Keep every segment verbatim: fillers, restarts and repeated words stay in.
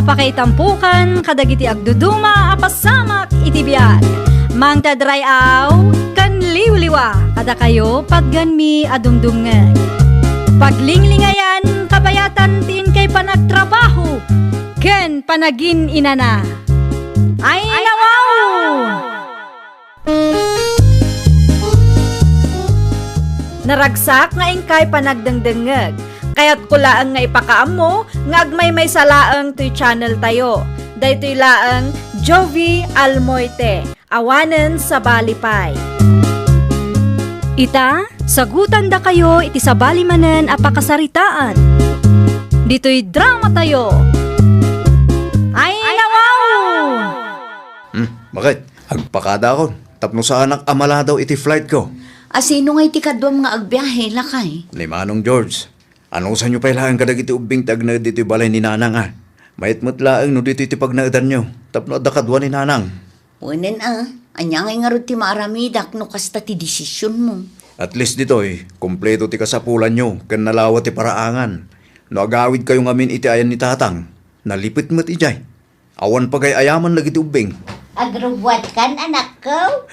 Pakaitampokan kadagiti agduduma a pasamak iti biag. Mangted ray-aw ken liwliwa kadakayo patgenmi a dumdumngeg. Paglinglingayan kabayatan ti inkay panagtrabaho ken panagin-inana. Ay, nawaw! Naragsak nga inkay panagdengdengngeg. Kayatko laeng nga ipakaammo nga agmaymaysa laeng toy channel tayo. Daytoy laeng Jovi Almoite, awanen sabali pay. Ita, sagutandakayo iti sabali manen a pakasaritaan. Ditoy drama tayo. Ay, nawaw! Hmm, bakit? Agpakadakon, tapno saanak a maladaw iti flight ko. A, sino nga iti kaduam nga agbiahe, lakay? Ni Manong George. Anusanyo pay laeng kadagiti ubbing ti agnaed ditoy balay ni Nanang, a? Mayat met laeng no ditoy ti pagnaedanyo, tapno adda kadua ni Nanang. Wenen, a, ania ngay ngarud ti maaramidak no kasta ti desisionmo? At least ditoy, kompleto ti kasapulanyo ken nalawa ti paraangan. No agawidkayo ngamin iti ayan ni Tatang, nalipet met idiay. Awan pagay-ayaman dagiti ubbing. Agrubbuatkan, anakko?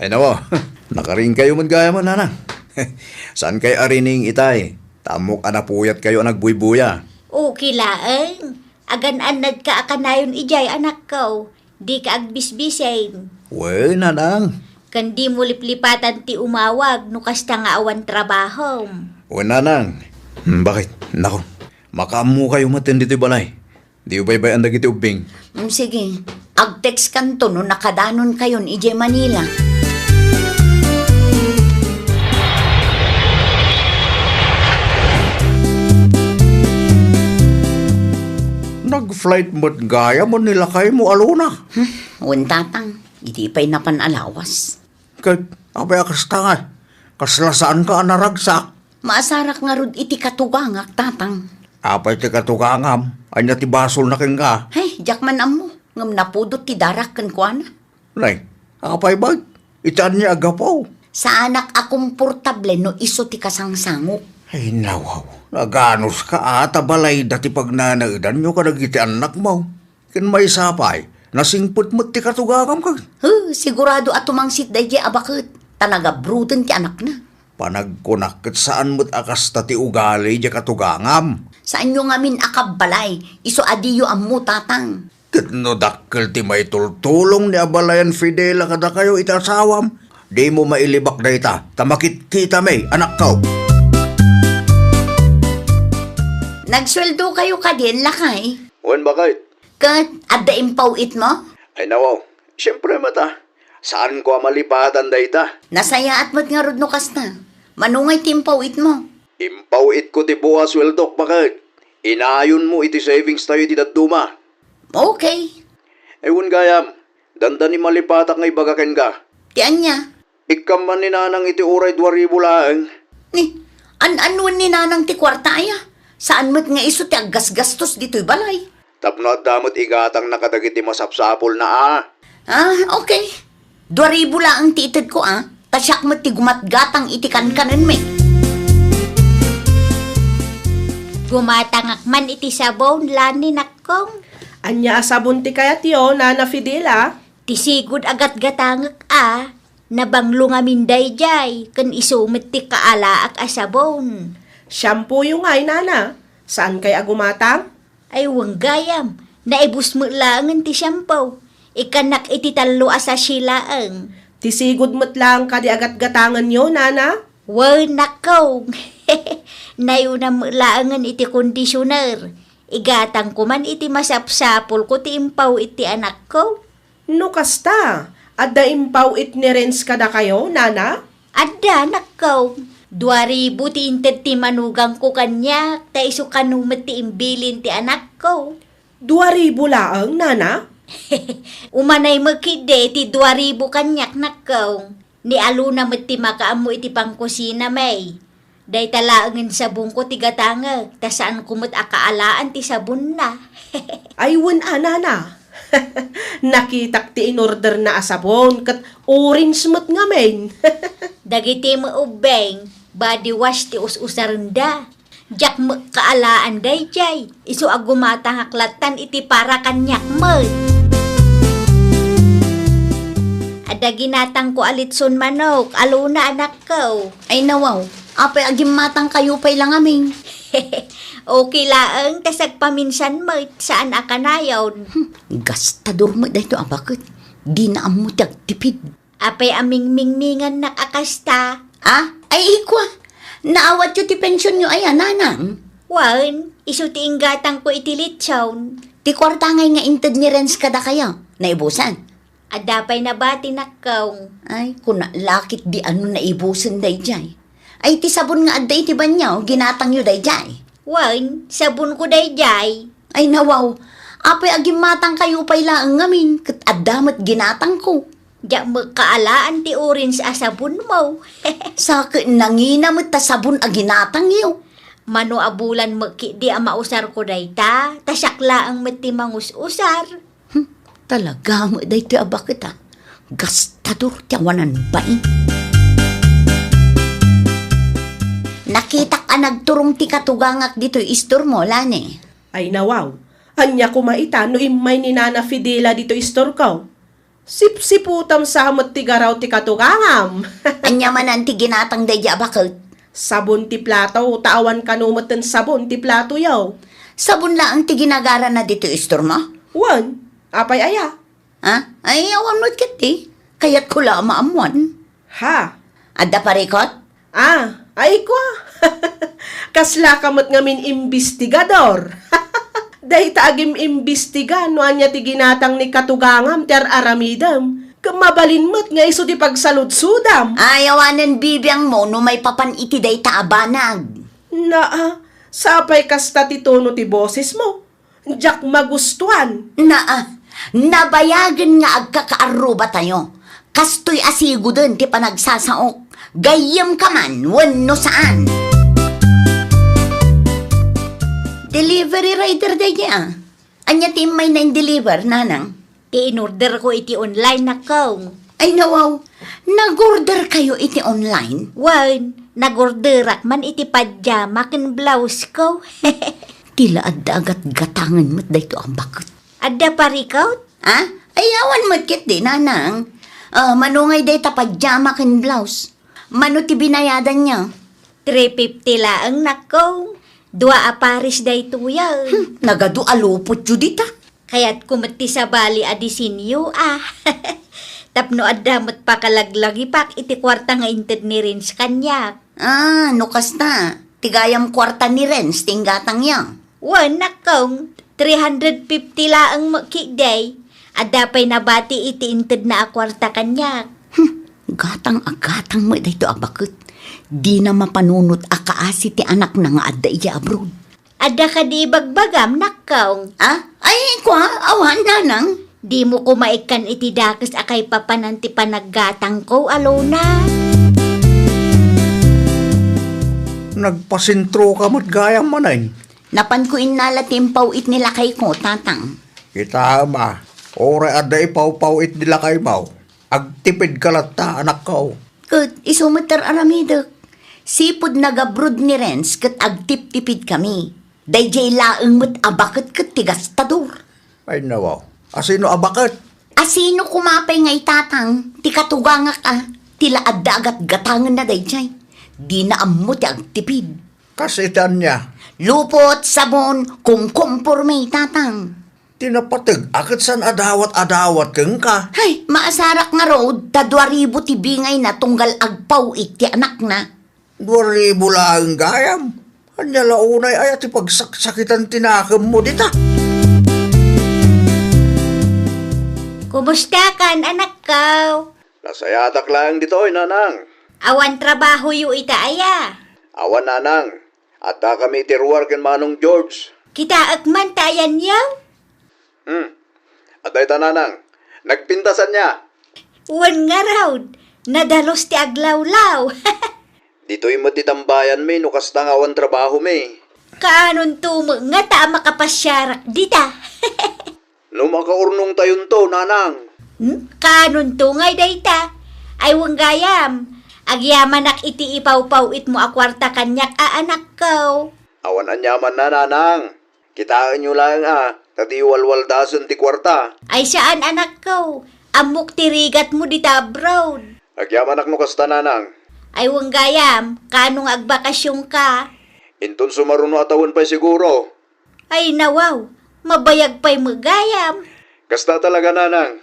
Ay, nawa, nakariingkayo met gayam, Nanang. Saankay a rining itay, ta ammok a napuyatkayo a nagbuybuya. Okay laeng. Agan-annadka a kanayon idiay, anakko. Dika agbisbisen. Wen, Nanang. Ken dimo liplipatan ti umawag no kasta nga awan trabahom. Wen, Nanang. Hmm, bakit? Nako, makaammokayo met ditoy balay. Di ubaybay-an dagiti ubbing. Mm, sige. Ag-text kanto no nakadanonkayon idiay Manila. Nag-flight met gayam ni lakaymo a Luna. Hmm, wen, Tatang. Idi pay napan a lawas. Ket apay a kasta ngay? Kasla saanka a naragsak? Maasarak ngarud iti katugangak, Tatang. Apay ti katugangam? Ania ti basolna kenka? Hay, diak man ammo. Ngem napudot ti darak kenkuana. Nay, apay met? Iti ania a gapu? Saanak a komportable no isu ti kasangsangok. Ay, nawaw. Naganuska a ta balayda ti pagnanaedanyo kadagiti annakmo. Ken maysa pay, nasingpet met ti katugangam ket. Huh, sigurado a tumangsit daydiay a baket, ta nagabruten ti anakna. Panagkunak ket saan met a kasta ti ugali diay katugangam. Saanyo ngamin a kabbalay, isu a diyo ammo, Tatang. Ket no dakkel ti maitultulong ni abalayan Fidela kadakayo iti asawam, dimo mailibak dayta, ta makitkitami, anakko. Nagsueldokayo kadien, lakay? Wen, baket. Ket adda impaw-itmo? Ay, nawaw. Siempre met, a. Saanko a malipatan dayta. Nasayaat met ngarud no kasta. Mano ngay ti impaw-itmo? Impaw-itko ti bua a sueldok, baket. Inayonmo iti savings tayo iti dadduma. Okay. Ay, wen gayam, dandani malipatak nga ibaga kenka. Ti ania? Ikkan man ni Nanang iti uray dua ribu laeng. Ni, an-anuen ni Nanang ti kuarta aya? Saan met nga isu ti aggasgastos ditoy balay? Tapno adda met igatangna kadagiti masapsapulna a. Ah, okay. Dua ribu laeng ti itedko a, ta siak met ti gumatgatang iti kankanenmi. Gumatangak man iti sabon, Lani, nakkong. Ania a sabon ti kayatyo, Nana Fidela? Ti sigud a gatgatangek a. Nabanglo ngamin daydiay, ken isu met ti kaalaak a sabon. Shampooyo ngay, Nana. Saankay a gumatang? Ay, wen gayam, naibus met laengen ti shampoo. Ikkannak iti tallo a sachet laeng. Ti sigud met laeng kadi a gatgatangenyo, Nana? Wen, nakkong. Nayunam met laengen iti conditioner. Igatangko man iti masapsapulko ti impaw-it ti anakko. No kasta, adda impaw-it ni Renz kadakayo, Nana? Adda, nakko. Dua ribu ti inted ti manugangko kaniak, ta isu kano met ti imbilin ti anakko. Dua ribu laeng, Nana? Umanay met ketdi ti dua ribu kaniak, nakko. Ni Alona met ti makaammo iti pangkusina, May. Dayta laengen sabongko ti gatangek, ta saanko met a kaalaan ti sabonna. Ay, wen a, Nana. Nakitak ti inorderna a sabon, ket orange met ngamin. Dagiti met ubbing, body wash ti us-usarenda. Diak met kaalaan daydiay, isu a gumatangak lattan iti para kaniak met. Adda ginatangko a litson manok, alona anakko. Ay nawaw, apay a gimmatangkayo pay la ngamin? Okay laeng, ta sagpaminsan met, saan a kanayon. Hmm, gastador met daytoy a baket. Dina ammo ti agtipid. Apay a mingmingmingannak a kasta? Ah? Ay, ikwa. Naawatyo ti pensionyo aya, nanang? Wen, isu ti inggatangko iti litson. Ti kuarta ngay nga inted ni Renz kadakayo, naibusan? Adda pay nabati, nakkaw. Ay, kuna lakit di ano naibusen daydiay. Ay, ti sabon nga adda iti banyo, ginatangyo daydiay? Wen, sabonko daydiay. Ay, nawaw. Apay a gimmatangkayo pay laeng ngamin, ket adda met ginatangko. Diak met kaalaan ti orange a sabonmo. Sa ket nangina met ta sabon a ginatangyo. Mano a bulan met ketdi a mausarko dayta, ta siak laeng met ti mangus-usar. Hmm, talaga met daytoy a baket, a. Gastador ti awanan bain. Nakitak a nagturong ti katugangak ditoy istormo, Lani. Ay nawaw, ania koma ita no immay ni Nana Fidela ditoy istorko? Sipsiputam sa met ti garaw ti katugangam. Ania manen ti ginatang daydiay a baket? Sabon ti plato, ta awan kano met ti sabon ti platoyo. Sabon laeng ti ginagarana ditoy istormo? Wen, apay aya? Ha? Ay, awan met ketdi. Kayatko la a maammuan. Ha? Adda parikot? Ah, ay kwa. Kaslaka met ngamin imbestigador. Dayta agim-imbestiga no ania ti ginatang ni katugangam ti ar-aramidem. Ket mabalin met nga isu ti pagsaludsodam. Ay, awanen bibiangmo no maipapan iti dayta a banag. Naa, sapay kasta ti tono ti bosesmo. Diak magustuan. Naa, nabayagen nga agkakaarrubatayo. Kastoy a siguden ti panagsasaok. Gayyemka man wenno saan. Delivery rider daydiay, a. Ania ti immay na in-deliver, nanang? Ti in-orderko iti online, nakkaw. Ay, nawaw. Nag-order kayo iti online? Wen, nag-orderak man iti pajama ken blouseko. Ti la adda agatgatangen met daytoy a baket. Adda parikot? Ha? Ay, awan met ketdi, nanang. Ah, mano ngay dayta pajama ken blouse? Mano ti binayadanyo? Three fifty laeng, nakko. Dua a pares daytoy, a. Hmm, nagadu a lupotyo dita. Kayatko met ti sabali a disenyo, a. Tapno adda met pakalaglagipak iti kuarta nga inted ni Renz kaniak. Ah, no kasta, ti gayam kuarta ni Renz ti inggatangyo? Wen, nakkong, three hundred fifty laeng met ketdi. Adda pay nabati iti intedna a kuarta kaniak. Hmm, gatang a gatang met daytoy a baket. Dina mapanunot a kaasi ti anakna nga adda idiay abroad. Adda kadi ibagbagam, nakkong? Ah? Ay, kwa, awan, nanang. Dimo koma ikkan iti dakes a kaipapanan ti panaggatangko, alona. Nagpasentroka met gayam manen. Napanko innala ti impaw-it ni lakayko, tatang. Kitaem a, uray adda ipaw-paw-it ni lakaymo, agtipidka latta, anakko. Ket isu met ti ar-aramidek. Sipud nag-abroad ni Renz ket agtiptipidkami. Daydiay laeng met a baket ket ti gastador. Ay, nawaw. Asino a baket? Asino koma pay ngay, tatang, ti katugangak a, ti la adda agatgatangenna daydiay. Dina ammo ti agtipid. Kas iti ania? Lupot, sabon, kumkumporme, tatang. Ti napateg a ket saan a dawat a dawat kenka. Hay, maasarak ngarud, ta dua ribu ti bingayna tunggal agpaw-it ti anakna. Dua ribu laeng gayam. Ania la unay aya ti pagsaksakitan ti nakemmo dita? Kumustakan, anakko? Nasayatak laeng ditoy, nanang. Awan trabahoyo ita aya? Awan, nanang. Addakami iti ruar ken Manong George. Kitaek man ta ayanyo? Hmm. Adda ita, nanang. Nagpintasanna. Wen ngarud, nadalus ti aglawlaw. Ditoy met ti tambayanmi no kasta nga awan trabahomi. Kaanonto met ngata a makapasiarak dita? No makaurnongtayonto, nanang. Hmm? Kaanonto ngay dayta? Ay, wen gayam, agyamanak iti ipawpaw-itmo a kuarta kaniak a, anakko. Awan aniamanna, nanang. Kitaenyo laeng a, ta di walwaldasen ti kuarta. Ay saan, anakko. Ammok ti rigatmo dita abroad. Agyamanak no kasta, nanang. Ay wen gayam, kaano nga agbakasionka? Inton sumaruno a tawen pay siguro. Ay nawaw, mabayag pay met gayam. Kasta talaga, nanang.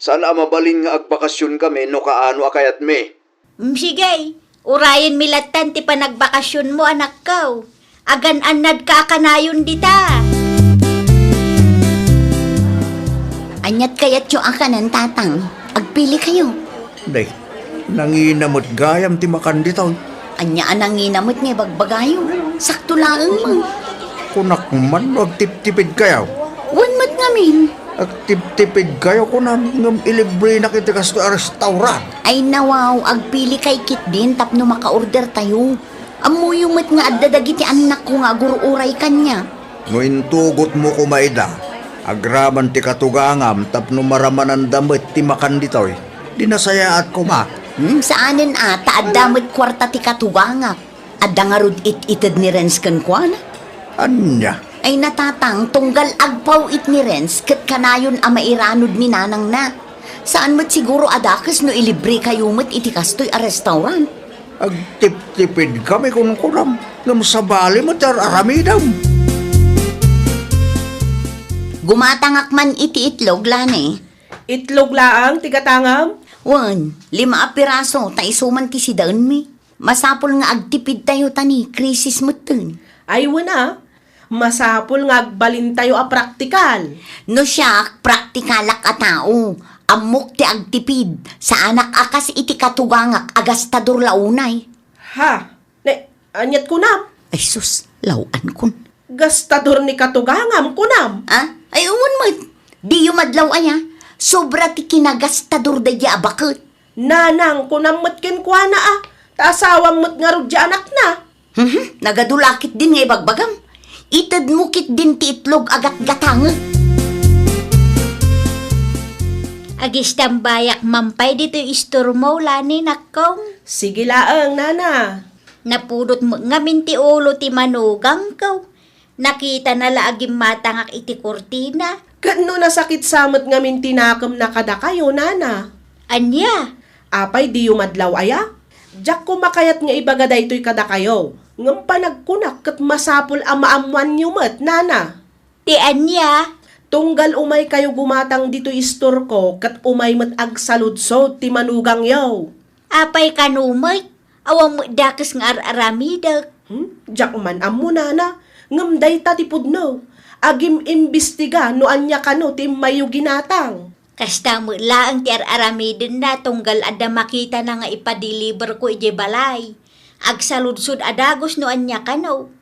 Saan a mabalin nga agbakasionkami no kaano a kayatmi. Mm, sige, urayenmi lattan ti panagbakasionmo, anakko. Agan-annadka a kanayon dita. Aniat kayatyo a kanan, tatang? Agpilikayo. Day, nangina met gayam ti makan ditoy. Ania a nangina met nga ibagbagayo? Sakto laeng man. Kunak man no agtiptipidkayo. Wen met ngamin. Agtiptipidkayo kunam, ngem ilibrenak iti kastoy a restaurant. Ay nawaw, agpilikay ketdin tapno makaordertayo. Ammoyo met nga adda dagiti annakko nga agur-uray kaniak. No intugotmo koma ida, agraman ti katugangam tapno maramananda met ti makan ditoy, di nasayaat koma. Hmm, saanen a, ta adda met kuarta ti katugangak. Adda ngarud it-ited ni Renz kenkuana? Ania? Ay, natatang, tunggal agpaw-it ni Renz ket kanayon a mairanod ni nanangna. Saan met siguro a dakes no ilibrekayo met iti kastoy a restaurant. Agtiptipidkami kunkunam, ngem sabali met ti ar-aramidem. Gumatangak man iti itlog, Lani. Itlog laeng ti gatangam? Wen, lima a piraso, ta isu man ti sidaenmi. Masapul nga agtipidtayo ta ni krisis metten. Ay, wen a, masapul nga agbalintayo a praktikal. No siak, praktikalak a tao. Ammok ti agtipid. Saanak a kas iti katugangak a gastador la unay. Ha? Ne, aniat kunam? Ay sus, law-ankon. Gastador ni katugangam, kunam? Ah? Ay, wen met. Diyo madlaw aya. Sobra ti kinagastador daydi a baket. Nanang, kunam met kenkuana a, ta asawam met ngarud ti anakna. Mhm, nagadu la ketdin nga ibagbagam. Itedmo ketdin ti itlog a gatgatangek. Agistambayak man pay ditoy istormo, Lani, nakkong. Sige laeng, nana. Napudot met ngamin ti ulo ti manugangko. Nakitana la a gimmatangak iti kurtina. Ket no nasakit sa met ngamin ti nakemna kadakayo, nana? Ania? Apay, diyo madlaw aya? Diak koma kayat nga ibaga daytoy kadakayo, ngem panagkunak ket masapul a maammoanyo met, nana. Ti ania? Tunggal umaykayo gumatang ditoy istorko ket umay met agsaludsod ti manugangyo. Apay kano met? Awan met dakes nga ar-aramidek. Hmm? Diak man ammo, nana, ngem dayta ti pudno. Agim-imbestiga no ania kano ti immayyo ginatang. Kasta met laeng ti ar-aramidenna tunggal adda makitana nga ipadeliverko idiay balay. Agsaludsod a dagus no ania kano.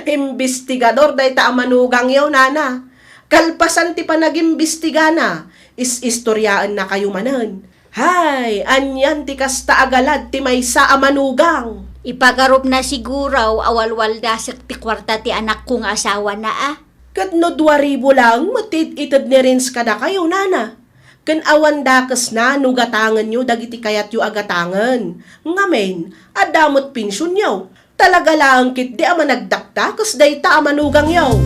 Imbestigador dayta a manugangyo, nana. Kalpasan ti panagimbestigana, is-istoriaennakayo manen. Hay, anian ti kasta a galad ti maysa a manugang? Ipagarupna siguro a walwaldasek ti kuarta ti anakko nga asawana a. Ket no dua ribu laeng met ti it-ited ni Renz kadakayo, nana, ken awan dakesna no gatangenyo dagiti kayatyo a gatangen, ngamin, adda met pensionyo. Talaga laeng ketdi a managdakdakes dayta a manugangyo.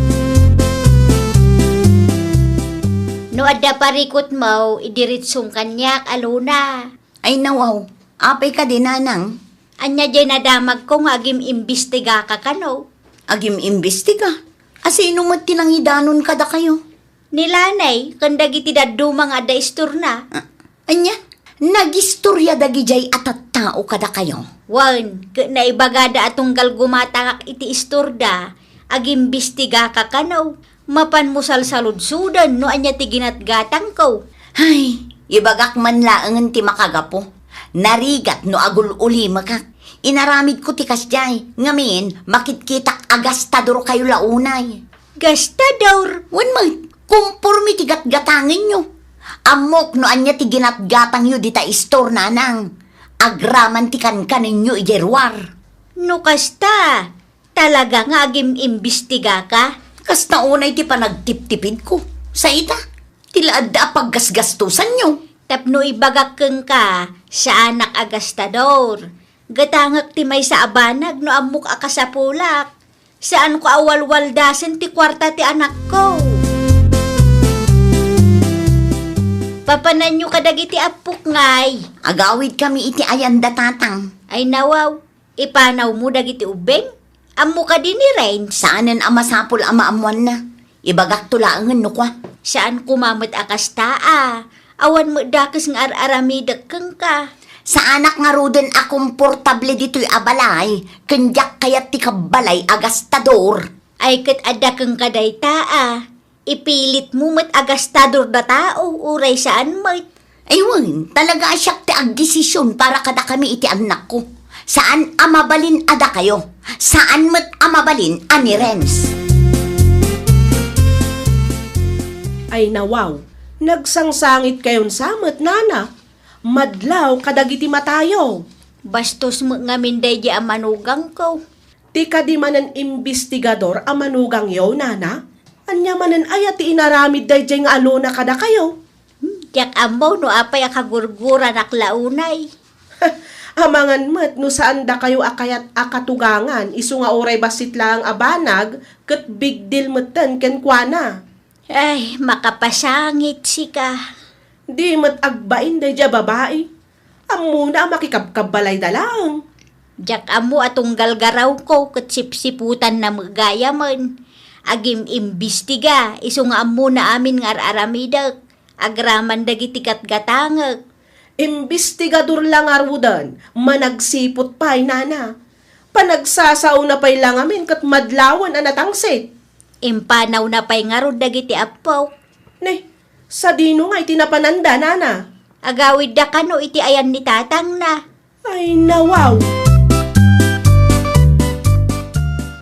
No adda parikutmo, idiritsong kaniak, Alona. Ay, nawaw. Apay kadi, nanang? Ania diay nadamagko nga agim-imbestigaka kano? Agim-imbestiga? A sino met ti nangidanon kadakayo? Ni Lanay, ken dagiti dadduma nga adda istorna. Ah, ania? Nagistorya dagidiay a tattao kadakayo? Wen, ket naibagada a tunggal gumatangak iti istorda, agimbestigaka kano. Mapanmo salsaludsoden no ania ti ginatgatangko. Hay, ibagak man laengen ti makagapu. Narigat no agul-ulimekak. Inaramidko ti kasdiay, ngamin, makitkitak a gastadorkayo la unay. Gastador? Wen met, komporme ti gatgatangenyo. Ammok no ania ti ginatgatangyo dita istor, nanang. Agraman ti kankanenyo idiay ruar. No kasta, talaga nga agim-imbestigaka? Kasta unay ti panagtiptipidko. Sa ita, ti la adda a paggasgastosanyo. Tapno ibagak kenka, saanak a gastador. Gatangek ti maysa a banag no ammok a kasapulak. Saanko a walwaldasen ti kuarta ti anakko. Papananyo kadagiti appok ngay. Agawidkami iti ayanda, tatang. Ay nawaw, ipanawmo dagiti ubbing? Ammo kadi ni Renz? Saanen a masapul a maammoanna. Ibagakto laengen no kua. Saan koma met a kasta a. Awan met dakes nga ar-aramidek kenka. Saanak ngaruden a komportable ditoy a balay, ken diak kayat ti kabbalay a gastador. Ay ket adda kenka dayta a. Ipilitmo met a gastador da tao, uray saan met. Ay wen, talaga a siak ti agdesisyon para kadakami iti annakko. Saan a mabalin a dakayo. Saan met a mabalin a ni Renz. Ay nawaw, nagsangsangitkayon sa met, nana. Madlaw kadagiti matayo. Bastos met ngamin daydi a manugangko. Ti kadi manen imbestigador a manugangyo, nana? Ania manen aya ti inaramid daydiay nga alona kadakayo? Hmm, diak ammo no apay a kagurguranak la unay. Amangan met no saan dakayo a kayat a katugangan, isu nga uray bassit laeng a banag ket big deal metten kenkuana. Ay, makapasangit sika. Di met agbain daydiay a babai. Ammona a makikabkabbalayda laeng. Diak ammo a tunggal garawko ket sipsiputanna met gayamen. Agim-imbistiga, isu nga ammona amin nga ar-aramidek, agraman dagiti gatgatangek. Imbestigador la ngaruden, managsiput pay, nana. Panagsasaona pay la ngamin ket madlawen a natangsit. Impanawna pay ngarud dagiti appok. Ne, sadino nga iti napananda, nana? Agawidda kano iti ayan ni tatangna. Ay, nawaw!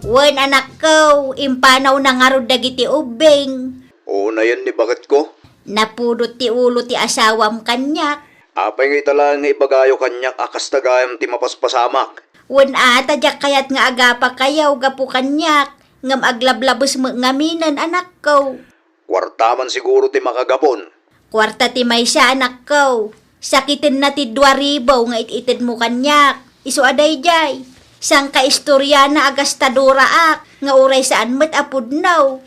Wen, anakko, impanawna ngarud dagiti ubbing. Unayen ni baketko. Napudot ti ulo ti asawam kaniak. Apay nga ita laeng nga ibagayo kaniak a kasta gayam ti mapaspasamak? Wen a, ta diak kayat nga agapakayo gapu kaniak, ngem aglablabes met ngaminen, anakko. Kuarta man siguro ti makagapon. Kuarta ti maysa, anakko. Sakitenna ti dua ribu nga it-itedmo kaniak. Isu a daydiay. Sangkaistoriana a gastadoraak nga uray saan met a pudno.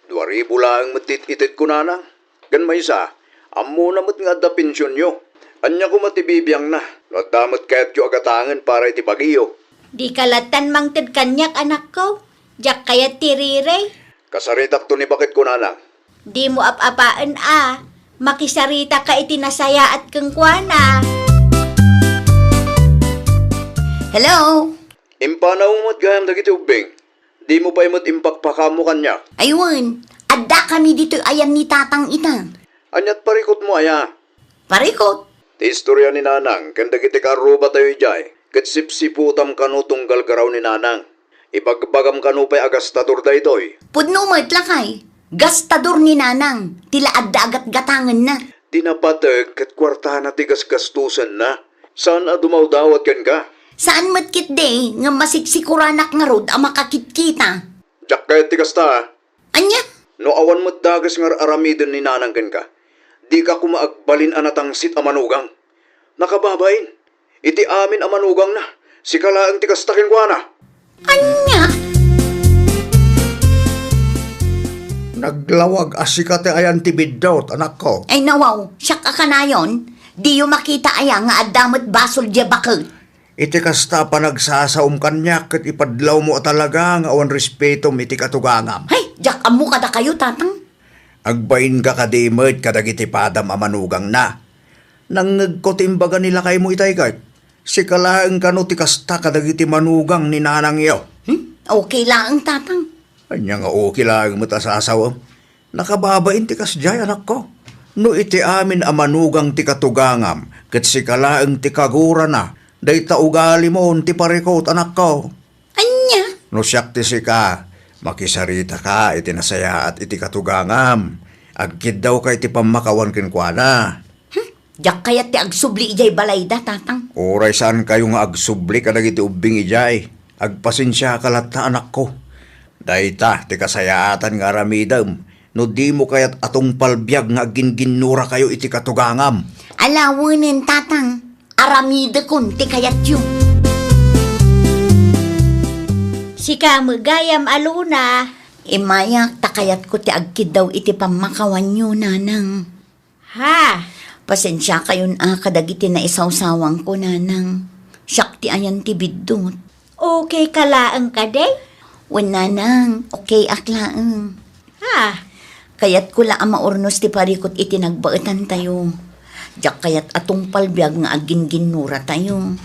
Dua ribu laeng met ti it-itedko, nanang. Ken maysa, ammona met nga adda pensionyo. Ania koma ti bibiangna no adda met kayatyo a gatangen para iti bagiyo? Dika lattan mangted kaniak, anakko. Diak kayat ti riri. Kasaritakto ni baketko, nanang. Dimo ap-apaen a. Makisaritaka iti nasayaat kenkuana. Hello? Impanawmo met gayam dagiti ubbing. Dimo pay met impakpakaammo kaniak. Ay wen, addakami ditoy ayan ni tatang ita. Aniat parikutmo aya? Parikut? Ti istorya ni nanang ken dagiti kaarrubatayo idiay, ket sipsiputam kano tunggal garaw ni nanang. Ibagbagam kano pay a gastador daytoy. Pudno met, lakay. Gastador ni nanang, ti la adda a gatgatangenna. Di napateg ket kuartana ti gasgastosenna. Saan a dumawdawat kenka. Saan met ketdi nga masiksikoranak ngarud a makakitkita. Diak kayat ti kasta, a. Ania? No awan met dakes nga ar-aramiden ni nanang kenka, dika koma agbalin a natangsit a manugang. Nakababain, iti amin a manugangna, sika laeng ti kasta kenkuana. Ania? Naglawag a sika ti ayan ti biddut, anakko. Ay, nawaw, siak a kanayon, diyo makita aya nga adda met basol diay baket? Iti kasta a panagsasaom kaniak ket ipadlawmo a talaga nga awan respetom iti katugangam. Hay, diak ammo kadakayo, tatang. Agbainka kadi met kadagiti padam a manugangna? Nangngegko ti imbaga ni lakaymo itay ket. Sika laeng kano ti kasta kadagiti manugang ni nanangyo? Hmm? Okay laeng, tatang. Ania nga okay laeng met a sasawem? Nakababain ti kasdiay, anakko. No iti amin a manugang ti katugangam, ket sika laeng ti kagurana, dayta ugalimon ti parikut, anakko. Ania? No siak ti sika, makisaritaka iti nasayaat iti katugangam. Agkiddawka iti pammakawan kenkuana. Hmm? Diak kayat ti agsubli idiay balayda, tatang. Uray saankayo nga agsubli kadagiti ubbing idiay, agpasensiaka latta, anakko. Dayta ti kasayaatan nga aramidem no dimo kayat a tungpal biag nga agginginnurakayo iti katugangam. Alawenen, tatang. Aramidekon ti kayatyo. Ti kami gayam a Luna. Immayak ta kayatko ti agkiddaw iti pammakawanyo, nanang. Ha? Pasensiakayon a kadagiti naisawsawangko, nanang. Siak ti ayan ti biddut. Okay ka laeng kadi? Wen, nanang, okay ak laeng. Ha? Kayatko la a maurnos ti parikut iti nagbaetantayo. Diak kayat a tungpal biag nga agginginnuratayo.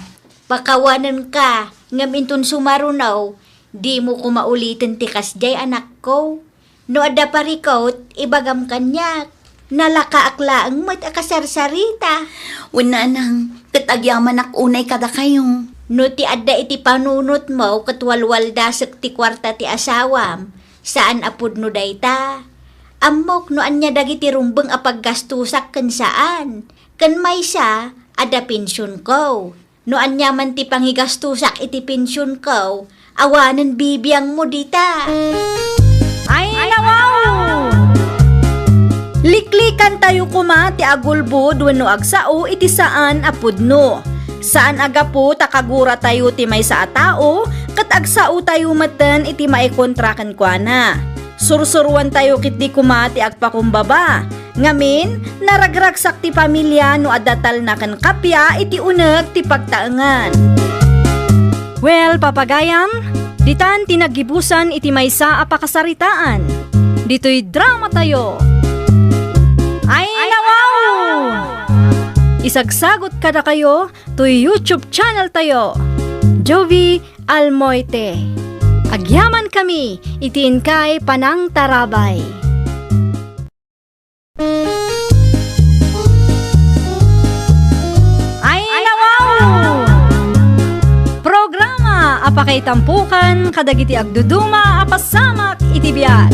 Pakawanenka, ngem inton sumaruno, dimo koma uliten ti kasdiay, anakko. No adda parikut, ibagam kaniak. Nalakaak laeng met a kasarsarita. Wen, nanang, ket agyamanak unay kadakayo. No ti adda iti panunotmo ket walwaldasek ti kuarta ti asawam, saan a pudno dayta. Ammok no ania dagiti rumbeng a paggastusak ken saan. Ken maysa, adda pensionko. No ania man ti pangigastusak iti pensionko, awanen bibiangmo dita. Ay, nawaw! Liklikantayo koma ti agulbod wenno agsao iti saan a pudno. Saan a gapu ta kaguratayo ti maysa a tao ket agsaotayo metten iti maikontra kenkuana. Sursuroantayo ketdi koma ti agpakumbaba. Ngamin, naragragsak ti pamilia no adda talna ken kappia iti uneg ti pagtaengan. Well, papagayam, ditan ti naggibusan iti maysa a pakasaritaan. Ditoy dramatayo. Ay, nawaw! Isagsagot kadakayo toy YouTube channel tayo, Jovie Almoite. Agyamankami iti inkay panangtarabay. Ay, nawaw! Programa a pakaitampokan kadagiti agduduma a pasamak iti biag.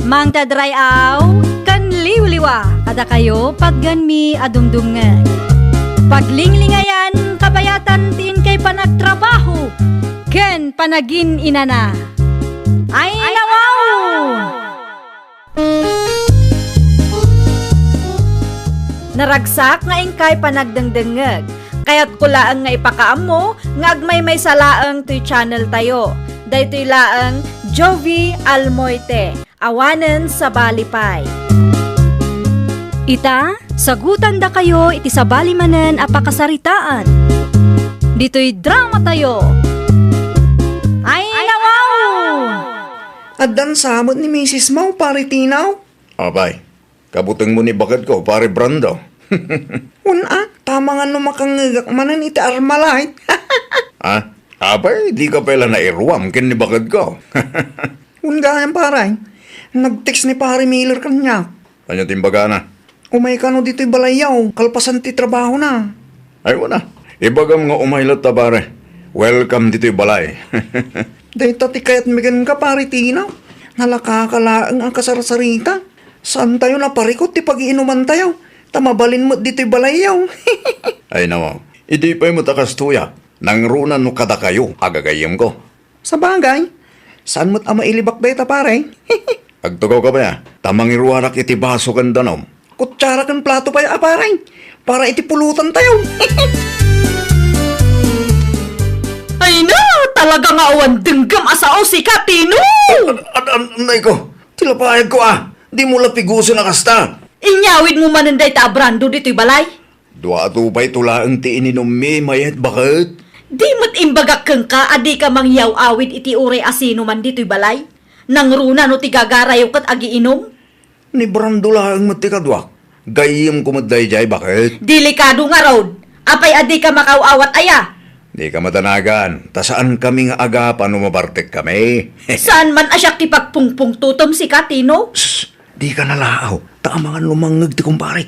Mangted ray-aw ken liwliwa kadakayo patgenmi a dumdumngeg. Paglinglingayan, kabayatan ti inkay panagtrabaho ken panagin-inana. Ay, nawaw! Naragsak nga inkay panagdengdengngeg. Kayatko laeng nga ipakaammo nga agmaymaysa laeng toy channel tayo. Daytoy laeng Jovie Almoite, awanen sabali pay. Ita, sagutandakayo iti sabali manen a pakasaritaan. Ditoy dramatayo. Ay, nawaw! Addan sa met ni misis mo, Pare Tino? Apay, kabutengmo ni baket ko, Pare Brando. Wen a, ta amangan no makangngegak manen iti Armalite. Ha? Apay, di ka pay la nairuam ken ni baket ko. Wen gayam, pare. Nag-text ni Pare Miller kaniak. Ania ti imbagana? Umay kano ditoy balayyo, kalpasan ti trabahona. Ay, wen a. Ibagam nga umay latta, pare. Welcome ditoy balay. Dayta ti kayatmi kenka, Pare Tino. Nalakaka laeng a kasarsarita. Saantayo naparikut ti pagiinumantayo, ta mabalin met ditoy balayyo. Ay, nawaw. Idi pay met a kastoy a, nangruna no kadakayo a gagayyemko. Sabagay, saan met a mailibak dayta, pare? Agtugaw ka pay a, ta mangiruarak iti baso ken danum. Kutsara ken plato pay a, pare, para iti pulutantayo. Ay na, talaga nga awan denggem a sao sika, Tino! An-, an-, an-, anay ko, ti lapayag ko a, di mo la pigusen a kasta. Inyawid mo manen dayta a Brando ditoy balay? Dua a tupay to laeng ti ininummi, mayat baket. Di met imbagak kenka a dika mangyaw-awid iti uray a sino man ditoy balay? Nangruna no ti gagarayo ket agiinum? Ni Brando laeng met ti kaduak. Gayyemko met daydiay, baket. Delikado ngarud. Apay a dika makaw-awat aya? Dika madanagan, ta saankami nga agapa no mabartekkami. Saan man a siak ti pagpungpungtotem sika, Tino? Sus, dika nalaaw, ta amangan no mangngeg ti kumparek.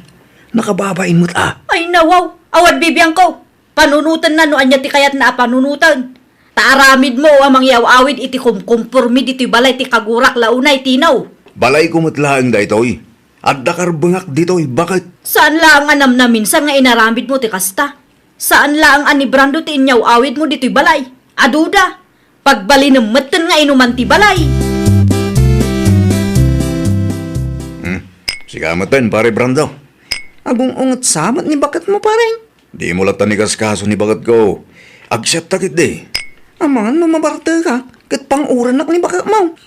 Nakababain met a. Ay, nawaw, awan bibiangko. Panunotenna no ania ti kayatna a panunoten. Ta aramidmo a mangyaw-awid iti kumkumpormi ditoy balay ti kagurak la unay, Tino. Balayko met laeng daytoy. Adda karbengak ditoy, baket. Saan laeng a namnaminsan nga inaramidmo ti kasta. Saan laeng a ni Brando ti inyaw-awidmo ditoy balay. Aduda. Pagbalinem metten nga inuman ti balay. Hmm. Sika metten, Pare Brando. Agung-unget sa met ni baketmo, pare. Dimo latta ni kaskaso ni baketko. Agsiatta ketdi. Amangan no mabartekak. Ket pang-urannak ni baketmo.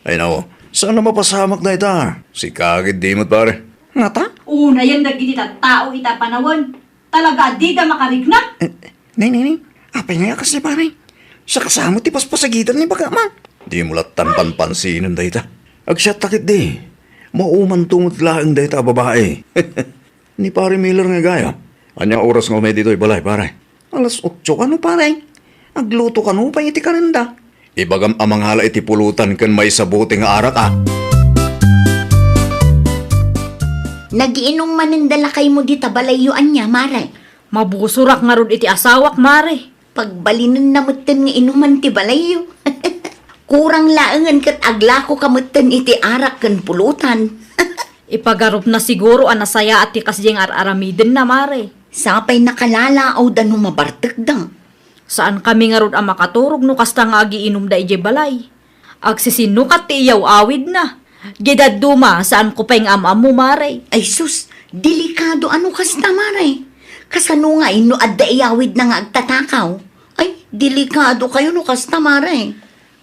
Ay, nao, saan a mapasamak dayta? Sika ketdi met, pare. Ngata? Unayen dagiti tattao ita panawen. Talaga a dida makarikna? Eh, nay, nay, nay. Apay ngay a kasdi, pare? Siak sa met ti paspasagitan ni baketmo. Dimo lattan panpansinen dayta. Agsiatta ketdi. Maumanto met laeng dayta a babai. Ni Pare Miller nga gayo. Ania oras nga umay ditoy balay, pare? Alas otso kano, pare. Agluto kano pay iti karenda. Ibagam a mangala iti pulutan ken maysa bote nga arak, a. Nagiinum manen da lakaymo dita balayyo ania, mare? Mabusorak ngarud iti asawak, mare. Pagbalinenna metten nga inuman ti balayyo. Kurang laengen ket aglakoka metten iti arak ken pulutan. Ipagarupna siguro a nasayaat ti kasdiay nga ar-aramidenna, mare. Sapay nakalalaawda no mabartekda. Saankami ngarud a makaturog no kasta nga agiinumda idiay balay. Agsisinukat ti iyaw-awidna. Diay dadduma, saanko pay nga am-ammo, mare. Ay sus, delikado a no kasta, mare. Kasano ngay no adda iyawidna nga agtatakaw? Ay, delikadokayo no kasta, mare.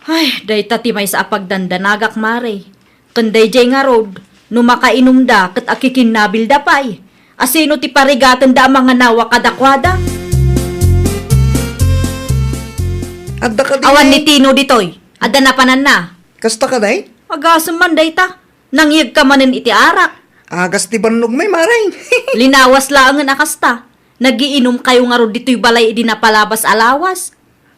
Ay, dayta ti maysa a pagdandanagak, mare. Ken daydiay ngarud, no makainumda ket akikinnabilda pay, asino ti parigatenda a manganawa kadakuada? Adda kadi. Awan ni Tino ditoy. Adda napananna. Kasta kadi? Agasem man dayta. Nangyegka manen iti arak. Agas ti bannogmi, mare. Linawas laengen a kasta. Nagiinumkayo ngarud ditoy balay idi napalabas a lawas.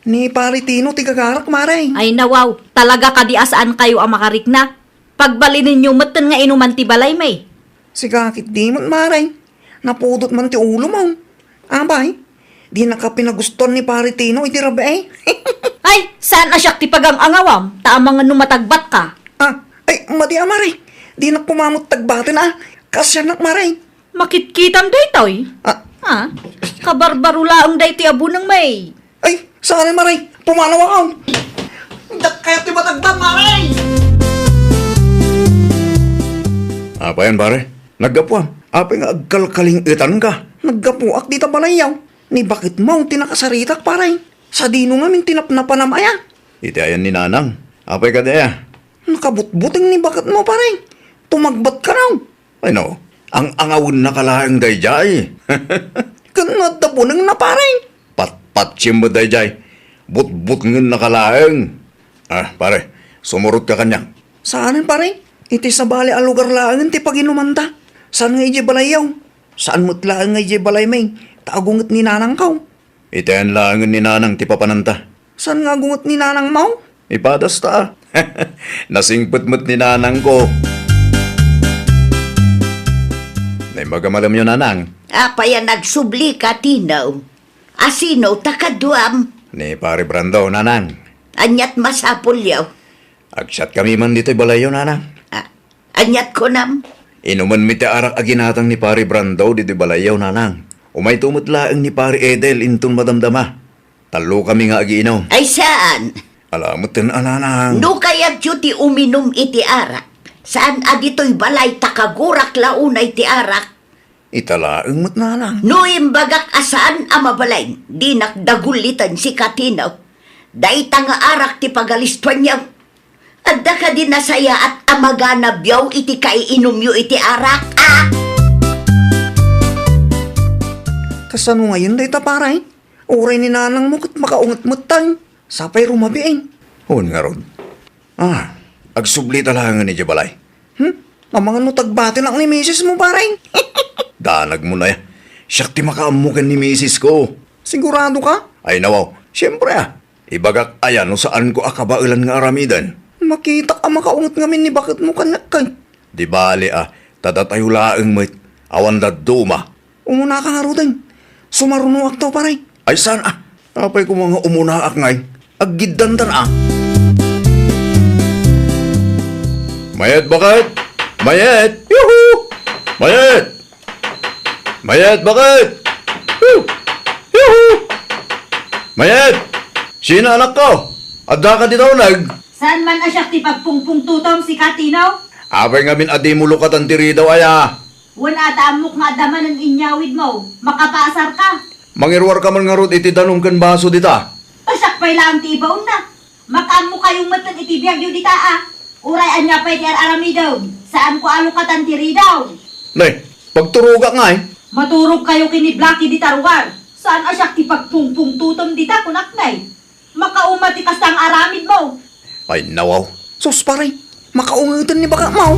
Ni Pare Tino ti gagarak, mare. Ay, nawaw, talaga kadi a saankayo a makarikna? Pagbalinenyo metten nga inuman ti balaymi. Sika ketdi met, mare. Napudot man ti ulomo. Apay, dinaka pinagustuan ni Pare Tino iti rabii. Ay, saan a siak ti pagang-angawam, ta amangan no matagbatka. Ah, ay, madi a, mare. Dinak koma met tagbaten a. Kaasiannak, mare. Makitkitam daytoy? Ah. Ha? Kabarbaro laeng daytoy a buneng, may. Ay, saan, mare? Pumanaw ako. Dakket ti matagbat, mare! Apayan, pare? Naggapuam? Apay nga agkalkaling-etanka? Naggapuak dita balayyo. Ni baketmo ti nakasaritak, pare. Sadino ngamin ti napnapanam aya? Iti ayan ni Nanang. Apay kadi aya? Nakabutbuteng ni baketmo, pare. Tumagbatka, no? Ay, no. Ang-angawennaka laeng daydiay. Ken no adda bunengna, pare? Patpatsem met daydiay. Butbutengennaka laeng. Ah, pare, sumurotka kaniak. Saanen, pare? Iti sabali a lugar laengen ti paginumanta. Saan nga idiay balayyo? Saan met laeng nga idiay balaymi, ta agunget ni nanangko. Iti ayan laengen ni nanang ti papananta. Saan nga agunget ni nanangmo? Ipadasta. Nasingpet met ni nanangko. Naimbag a malemyo, nanang. Apay a nagsublika, Tino? Asino ta kaduam? Ni Pare Brando, nanang. Aniat masapulyo? Agsiatkami man ditoy balayyo, nanang. Ah, aniat kunam? Inumenmi ti arak a ginatang ni Pare Brando ditoy balayyo, nanang. Umayto met laeng ni Pare Edel inton madamdama. Tallokami nga agiinum. Ay, saan? Ala metten a, nanang. No kayatyo ti uminum iti arak, saan a ditoy balay ta kagurak la unay ti arak? Ita laeng met, nanang. No imbagak a saan a mabalin, dinak daguliten, sika Tino. Dayta nga arak ti pagalistuanyo. Adda kadi nasayaat a maganabyo iti kaiinumyo iti arak, a? Kasano ngayen dayta, pare? Uray ni nanangmo ket makaunget metten. Sapay rumabii. Wen ngarud. Ah, agsublita laengen idiay balay. Hmm? Amangan no tagbatenak ni misismo, pare. Danagmo aya. Siak ti makaammo ken ni misisko. Siguradoka? Ay, nawaw. Siempre, a. Ibagak aya no saanko a kabaelan nga aramiden? Makitak a makaunget ngamin ni baketmo kaniak, kay. Di bale, a. Ta datayo laeng met. Awan dadduma. Umunaka ngaruden. Sumarunoakto, pare. Ay, saan, a? Apay koma nga umunaak ngay? Aggiddantan, a. Mayet, baket! Mayet! Yuhu! Mayet! Mayet, baket! Hu! Yuhu! Mayet! Sino, anakko? Adda ka dita uneg? Saan man a siak ti pagpungpungtotom, sika Tino? Apay ngamin a dimo lukatan ti ridaw aya? Wen a ta ammok nga adda manen inyawidmo, makapaasarka. Mangiruarka man ngarud iti danum ken baso dita. Ta siak pay laeng ti ibaonna. Makaammokayo metten iti biagyo dita a. Uray ania pay ti ar-aramidem, saanko a lukatan ti ridaw. Ne, pagturogak ngay. Maturogkayo ken ni Blackie dita ruar. Saan a siak ti pagpungpungtotem dita, kunak ne. Makauma ti kasta nga aramidmo. Ay, nawaw. Sus, pare, makaungeten ni bagakmo.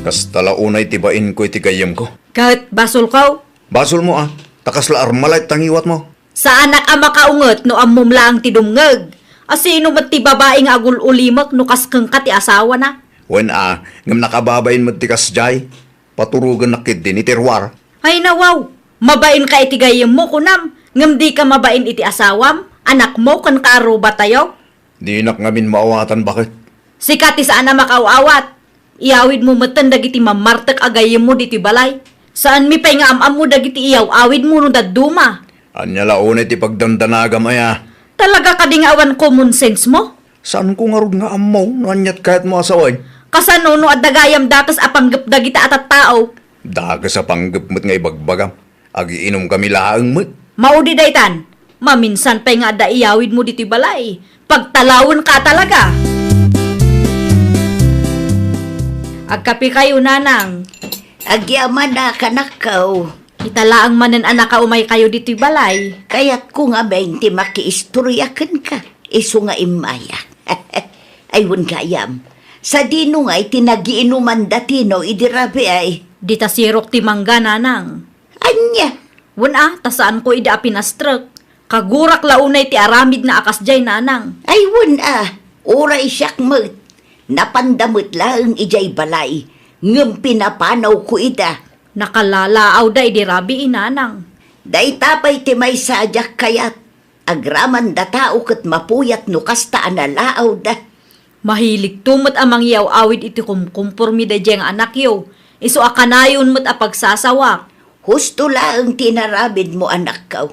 Kasta la unay ti bainko iti gayyemko. Ket basolko? Basolmo a, ta kasla armalay ti tangiwatmo. Saanak a makaunget no ammom laeng ti dumngeg. A sino met ti babai nga agul-ulimek no kas kenka ti asawana? Wen a, ngem nakababain met ti kasdiay. Paturogennak ketdi ni Terwar. Ay nawaw, mabainka iti gayyemmo, kunam, ngem dika mabain iti asawam, anakmo, ken kaarrubatayo? Dinak ngamin maawatan, baket. Sika ti saan a makaaw-awat. Iyawidmo metten dagiti mammartek a gayyemmo ditoy balay. Saanmi pay nga am-ammo dagiti iyaw-awidmo no dadduma. Ania la unay ti pagdandanagam aya? Talaga kadi nga awan common sense mo? Saanko ngarud nga ammo no aniat kayatmo a sawen? Kasano no adda gayam dakes a panggep dagita a tattao? Dakes a panggep met nga ibagbagam. Agiinumkami laeng met. Maudi daytan. Maminsan pay nga adda iyawidmo ditoy balay. Pagtalawenka talaga. Agkapikayo, nanang. Agyaman a, kanakko. Ita laeng manen a nakaumaykayo ditoy balay. Kayatko ngamin ti makiistoria kenka. Isu nga immaya. Ay, wen gayam. Sadino ngay ti nagiinuman da Tino idi rabii? Dita sirok ti mangga, nanang. Ania? Wen a, ta saanko idi a pinastrek. Kagurak la unay ti aramidna a kasdiay, nanang. Ay, wen a, uray siak met. Napanda met laeng idiay balay, ngem pinapanawko ida. Nakalalaawda idi rabii, nanang. Dayta pay ti maysa a diak kayat. Agraman da tao ket mapuyat no kasta a nalaawda. Mahiligto met a mangyaw-awid iti kumkumpormi daydiay nga anakyo, isu a kanayon met a pagsasawak. Husto laeng ti inaramidmo, anakko.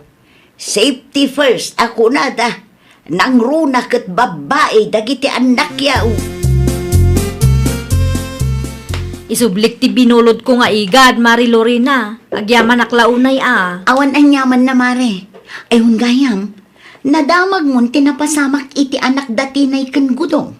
Safety first a kunada, nangruna ket babbai dagiti annakyo. Isublik ti binulodko nga igad, Mari Lorena. Agyamanak la unay a. Awan aniamanna, Mare. Ay, wen gayam, nadamagmon ti napasamak iti anak da Tinay ken Gudo.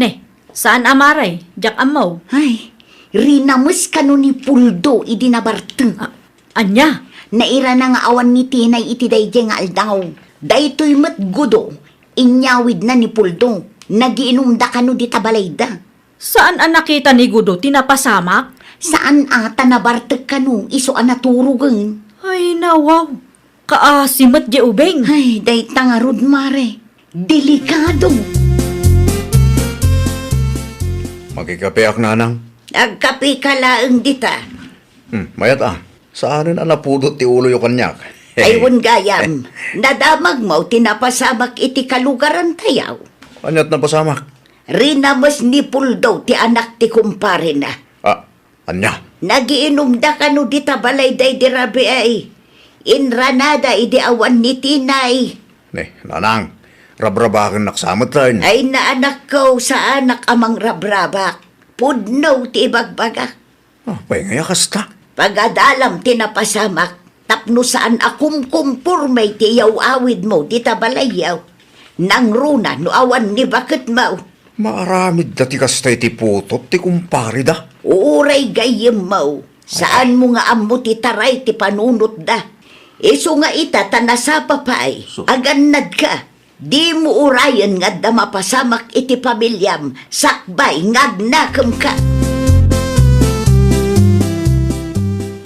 Ne, saan a, Mare, diak ammo. Ay, rinames kano ni Puldo idi nabartek. A-, ania? Nairana nga awan ni Tinay iti daydiay nga aldaw. Daytoy met Gudo, inyawidna ni Puldo. Nagiinumda kano dita balayda. Saan a nakita ni Gudo ti napasamak? Saan a, ta nabartek kano isu a naturogen. Ay, nawaw. Kaasi met diay ubing. Ay, dayta ngarud, Mare. Delikado. Makikapeak, nanang. Agkapeka laeng dita. Hmm, mayat a. Saanen a napudot ti uloyo kaniak. Ay, wen gayam. Nadamagmo ti napasamak iti kalugarantayo. Aniat napasamak? Rinames ni Puldo ti anak ti kumparena. Ah, ania? Nagiinumda kano dita balayda idi rabii. Inranada idi awan ni Tinay. Ne, nanang, rabrabakennak sa met laeng. Ay, anakko, saanak a mangrabrabak. Pudno ti ibagbagak. Apay ngay a kasta? Pagadalam ti napasamak tapno saan a kumkumporme ti iyaw-awidmo dita balayyo. Nangruna no awan ni baketmo. Maaramidda ti kasta iti putot ti kumpareda. Uray gayyemmo, saanmo nga ammo ti taray ti panunotda. Isu nga ita ta nasapa pay, agannadka. Dimo urayen nga adda mapasamak iti pamiliam sakbay nga agnakemka.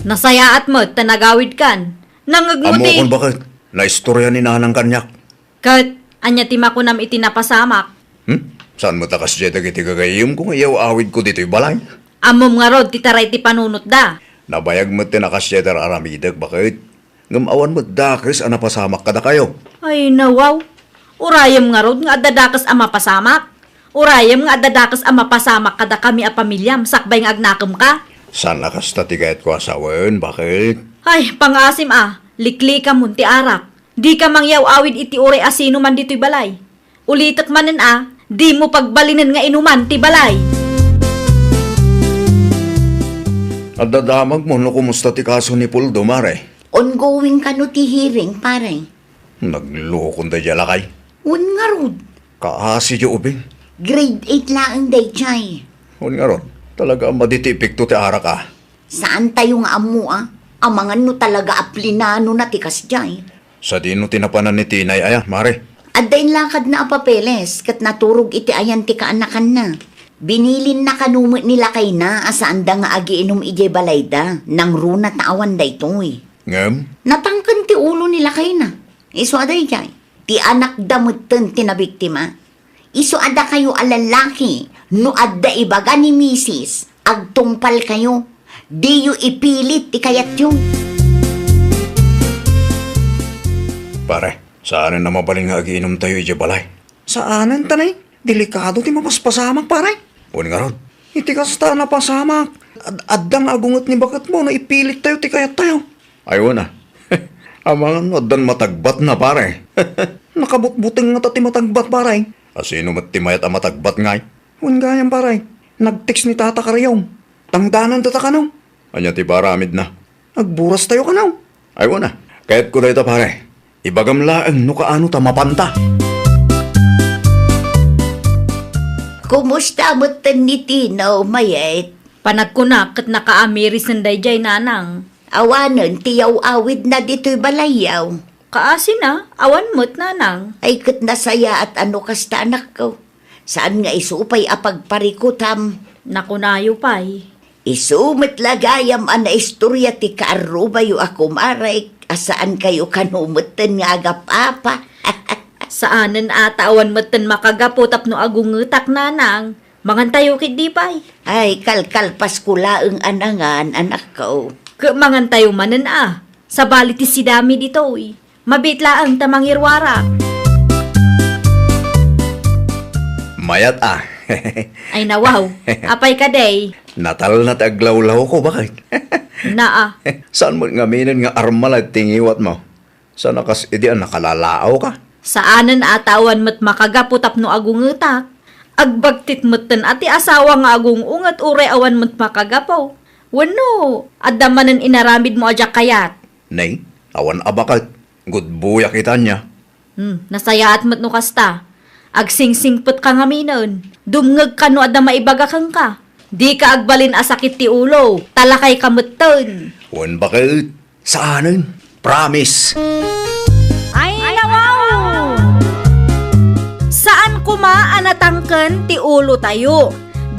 Nasayaat met ta nagawidkan. Nangngegmo ti Ammokon baket, naistorya ni nanang kaniak. Ket ania ti makunam iti napasamak? Hmm? Saan met a kasdiay dagiti gagayyemko nga iyaw-awidko ditoy balay? Ammom ngarud ti taray ti panunotda. Nabayag met ti nakasdiay ti ar-aramidek, baket. Ngem awan met dakes a napasamak kadakayo. Ay, nawaw. Urayem ngarud nga adda dakes a mapasamak. Urayem nga adda dakes a mapasamak kadakami a pamiliam sakbay nga agnakemka. Saan a kasta ti kayatko a sawen, baket? Ay, pangasim a, liklikamon ti arak. Dika mangyaw-awid iti uray a sino man ditoy balay. Ulitek manen a, dimo pagbalinen nga inuman ti balay. Adda damagmo no kumusta ti kaso ni Puldo, Mare? Ongoing kano ti hearing, pare. Naglukon daydiay a lakay. Wen ngarud. Kaasi diay ubing. Grade eight laeng daydiay. Wen ngarud, talaga a madi ti epekto ti arak a. Saantayo nga ammo a, amangan no talaga a plinanona ti kasdiay. Sadino ti napanan ni Tinay aya, Mare? Adda inlakadna a papeles ket naturog iti ayan ti kaanakanna. Binilinna kano met ni lakayna a saanda nga agiinum idiay balayda, nangruna ta awan daytoy. Ngem? Natangken ti ulo ni lakayna. Isu a daydiay, ti anakda metten ti nabiktima. Isu a dakayo a lallaki, no adda ibaga ni misis, agtungpalkayo. Diyo ipilit ti kayatyo. Pare, saanen a mabalin nga agiinumtayo idiay balay. Saanen, tanay. Delikado ti mapaspasamak, pare. Wen ngarud. Iti kasta a napasamak, ad-, adda nga agunget ni baketmo no ipilittayo ti kayattayo. Ay, wen a. Amangan no addan matagbatna, pare. Nakabutbuteng ngata ti matagbat, pare. Asino met ti mayat a matagbat ngay? Wen gayam, pare. Nag-text ni Tata Kariom. Tangdanan data kano. Ania ti paramidna? Agburas tayo kano. Ay, wen a. Kayatko dayta, pare. Ibagam laeng no kaano ta mapanta. Kumusta metten ni Tino, mayat? Panagkunak ket nakaamiri sen daydiay, nanang. Awanen ti yaw-awidna ditoy balayyo. Kaasina, awan met, nanang. Ay, ket nasayaat a no kasta, anakko. Saan nga isu pay a pagparikutam. Nakunayo pay. Isu met la gayam a naistorya ti kaarrubayo a kumarek a saankayo kano metten nga agap-apa. Saanen a ta awan metten makagapu tapno agungetak, nanang. Mangantayo ketdi pay. Ay, kalkalpasko laeng a nangan, anakko. Ket mangantayo manen a. Sabali ti sidami ditoy. Mabiit laeng ta mangiruarak. Mayat a. Ay, nawaw. Apay kadi? Natalna ti aglawlawko, baket. Naa. Saan met ngaminen nga armalay ti ngiwatmo? Saan a kas idi a nakalalaawka? Saanen a ta awan met makagapu tapno agungetak. Agbagtit metten a ti asawa nga agung-unget uray awan met makagapu. Wenno, adda manen inaramidmo a diak kayat? Nay, awan a baket. Gudbuyak ita ania. Hmm, nasayaat met no kasta. Agsingsingpetka ngaminen. Dumngegka no adda maibaga kenka. Dika agbalin a sakit ti ulo, ta lakayka metten. Wen baket, saanen. Promise. Ay, nawaw! Saan koma a natangken ti ulotayo.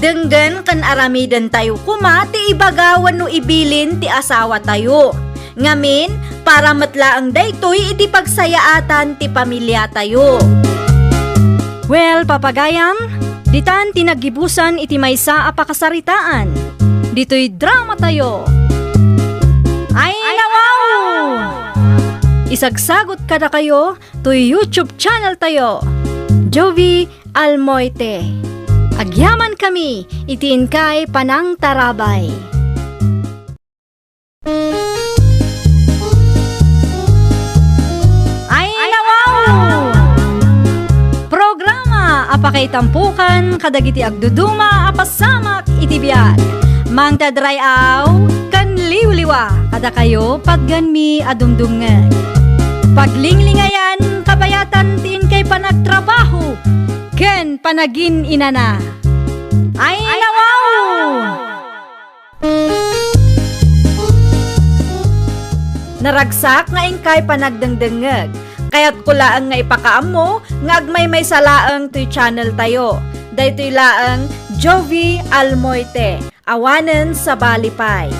Denggen ken aramidentayo koma ti ibaga wenno ibilin ti asawatayo. Ngamin, para met laeng daytoy iti pagsayaatan ti pamiliatayo. Well, papagayam, ditan ti naggibusan iti maysa a pakasaritaan. Ditoy dramatayo. Ay, nawaw! Isagsagot kadakayo toy YouTube channel tayo, Jovie Almoite. Agyamankami iti inkay panangtarabay. Ay, nawaw! Programa a pakaitampokan kadagiti agduduma a pasamak iti biag. Mangted ray-aw ken liwliwa kadakayo patgenmi a dumdumngeg. Paglinglingayan kabayatan ti inkay panagtrabaho ken panagin-inana. Ay, nawaw! Naragsak nga inkay panagdengdengngeg. Kayatko laeng nga ipakaammo nga agmaymaysa laeng toy channel tayo. Daytoy laeng Jovie Almoite, awanen sabali pay.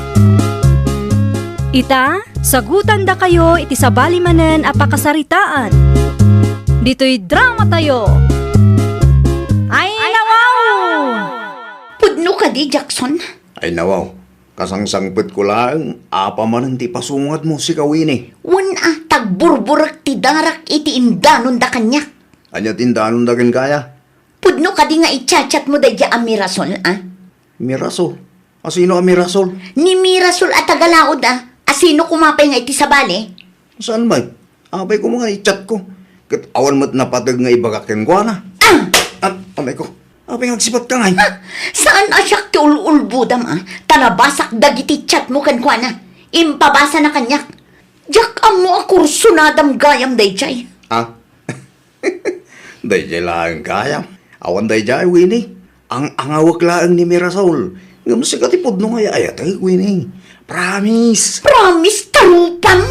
Ita, sagutandakayo iti sabali manen a pakasaritaan. Ditoy dramatayo. Ay, nawaw! Pudno kadi, Jackson? Ay, nawaw. Kasangsangpetko laeng, apay manen ti pasungadmo, sika, Winnie? Wen a, tagburburek ti darak iti indanonda kaniak. Ania ti indanonda kenka aya? Pudno kadi nga i-chat-chatmo daydiay a Mirasol, a? Mirasol? Asino a Mirasol? Ni Mirasol a taga-Laod, a. Asino koma pay nga iti sabali? Saan met? Apay koma nga i-chatko. Ket awan met napateg nga ibagak kenkuana. Ah! At, amay ko, apay nga agsipatka ngay? Ha? Saan a siak ti ul-ulbodam, a? Ta nabasak dagiti chatmo kenkuana. Impabasana kaniak. Diak ammo a kursunadam gayam daydiay. Ha? Daydiay laeng gayam. Awan daydiay, Winnie. Ang-angawek laeng ni Mirasol. Ngem sika ti pudno nga ay-ayatek, Winnie. Promise! Promise, tarupam!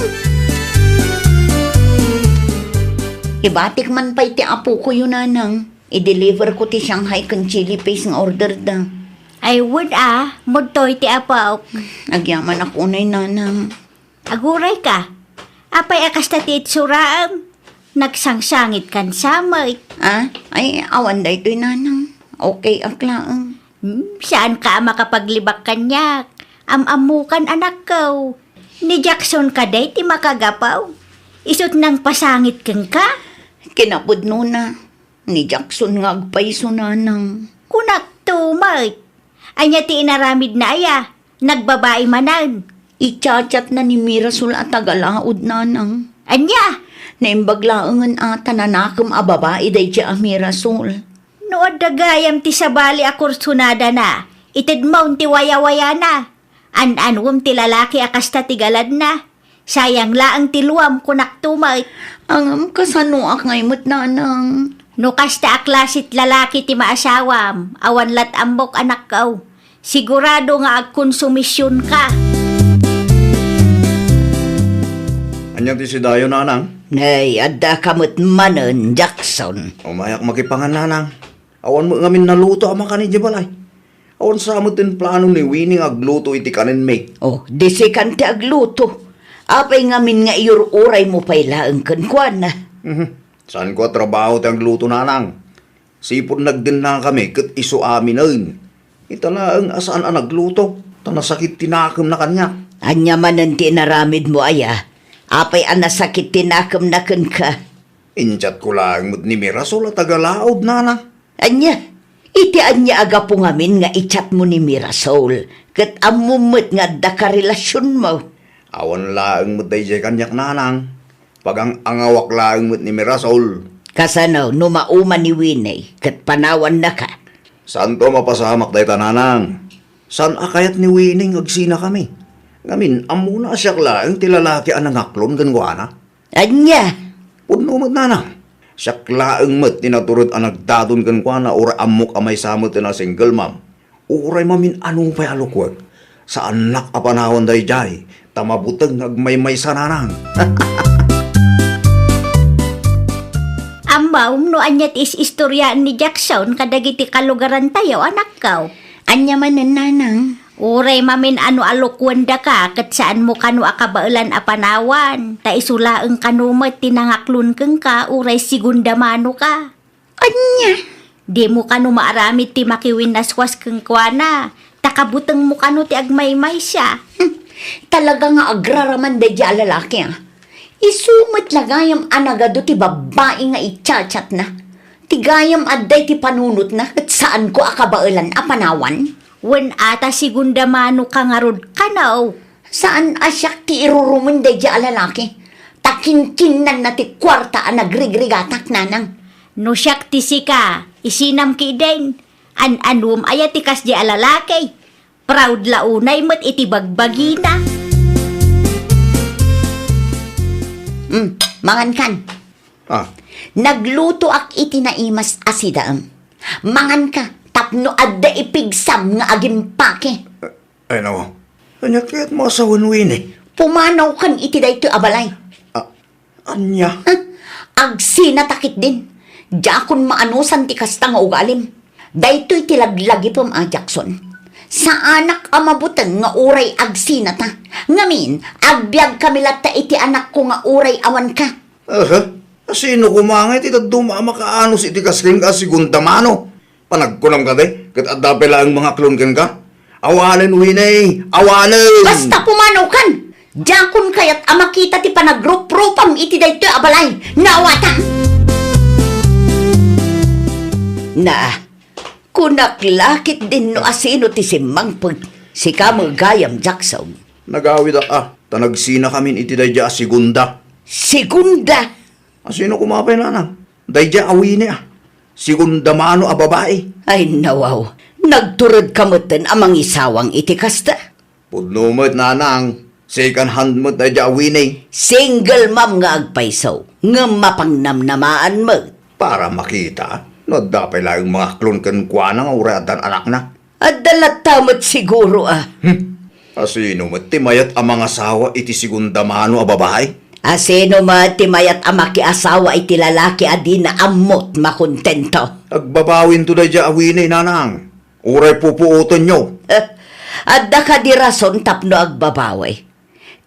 Ibatik man pay ti apokoyo, Nanang. I-deliver ko ti Shanghai ken chili paste nga order da. Ay, wen a, mudtoy ti apok. Agyamanak unay, Nanang. Aguray ka. Apay a kasta ti itsuraem? Nagsangsangit kan samay. Ah, ay, awan daytoy, Nanang. Okay ak laeng. Hmm, saan ka a makapaglibak kaniak? Am-ammokan, anakko. Ni Jackson kadi ti makagapu. Isut' nangpasangit kenka? Kinapudnona. Ni Jackson nga agpayso, Nanang. Kunak to met. Ania ti inaramidna aya? Nagbabai manen. I-chat-chatna ni Mirasol a taga-laod, Nanang. Ania? Naimbag laengen a ta nanakem a babai daydiay a Mirasol. No adda gayam ti sabali a kursunadana, itedmon ti wayawayana. An-anuem ti lalaki a kasta ti galadna. Sayang laeng ti luam, kunak to met. Ngem kasanoak ngay met, Nanang? No kasta a klase ti lalaki ti maasawam, awan lat ammok, anakko. Sigurado nga agkonsumisionka. Ania ti sidayo, Nanang? Nay, adda ka met manen, Jackson. Umayak makipangan, Nanang. Awan met ngamin naluto a makan idiay balay. Awan sa met ti plano ni Winnie nga agluto iti kanenmi. Oh, di sikan ti agluto. Apay ngamin nga iyur-uraymo pay laeng kenkuana? Mhm. Saanko a trabaho ti agluto, Nanang. Sipud nagdennakami ket isu aminen. Ita laeng a saan a nagluto, ta nasakit ti nakemna kaniak. Ania manen ti inaramidmo aya? Apay a nasakit ti nakemna kenka? Inchatko laeng met ni Mirasol a taga-laod, Nanang. Ania? Iti ania a gapu ngamin nga i-chatmo ni Mirasol, ket ammom met nga adda karelasionmo? Awan laeng met daydiay kaniak, Nanang. Pagang-angawak laeng met ni Mirasol. Kasano no mauma ni Winnie ket panawannaka? Saanto a mapasamak dayta, Nanang. Saan a kayat ni Winnie nga agsinakami. Ngamin, ammona a siak laeng ti lalaki a nangaklon kenkuana. Ania? Pudno met, Nanang. Siak laeng met ti natured a nagdadon kenkuana, uray ammok a maysa met a single mom. Uray mamin-ano pay a lukuek. Saannak a panawan daydiay, ta mabuteng nga agmaymaysa, Nanang. Ammom no ania ti is-istoriaan ni Jackson kadagiti kalugarantayo, anakko? Ania manen, Nanang? Uray mamin-ano a lukuendaka ket saanmo kano a kabaelan a panawan, ta isu laeng kano met ti nangaklon kenka uray segunda mano ka. Ania? Dimo kano maaramid ti makiwinnaswas kenkuana, ta kabutengmo kano ti agmaymaysa. Hmm, talaga nga agraraman daydiay a lalaki, ah. Isu met la gayam a nagadu ti babbai nga i-chat-chatna. Ti gayam adda iti panunotna ket saanko a kabaelan a panawan. Wen a ta segunda mano ka ngarud kano. Saan a siak ti irurumen daydiay a lalaki. Ta kinkinnanna ti kuarta a nagrigrigatak, Nanang. No siak ti sika, isinam ketdin. An-anuem aya ti kasdiay a lalaki? Proud la unay met iti bagbagina. Hmm, mangankan. Ah. Naglutoak iti naimas a sidaem. Manganka tapno adda ipigsam nga agimpake. Ay, nawa. Ania kayatmo a sawen, Winnie? Pumanawkan iti daytoy a balay. Ah, ania? Ah, agsinata ketdin. Diakon maanusan ti kasta nga ugalim. Daytoy ti laglagipem a Jackson. Saanak a mabuteng nga uray agsinata. Ngamin, agbiagkami latta iti anakko nga uray awanka. Aha. Asino koma nga iti dadduma a makaanus iti kas kenka a segunda mano? Panagkunam kadi, ket adda pay laeng mangaklon kenka? Awanen, Winnie! Awanen! Basta pumanawkan! Diakon kayat a makita ti panagruprupam iti daytoy a balay. Naawatan! Na, kunak la ketdin no asino ti simmangpet. Sika met gayam, Jackson. Nagawidak a, ta nagsinakamin iti daydiay a segunda. Segunda? Asino koma pay, Nanang? Daydiay a Winnie a. Segunda mano a babai. Ay, nawaw. Nagturedka metten a mangisawang iti kasta? Pudno met, Nanang. Second hand met daydiay a Winnie. Single mom nga agpayso. ngem mapangnamnamaan met. Para makita no adda pay laeng mangaklon kenkuana nga uray addan anakna. Adda latta met siguro a. Hmm. Asino met ti mayat a mangasawa iti segunda mano a babai? Asino met ti mayat a makiasawa iti lalaki a dina ammot makontento? Agbabawinto daydiay a Winnie, nanang. Uray pupuotenyo. Eh, adda kadi rason tapno agbabawi.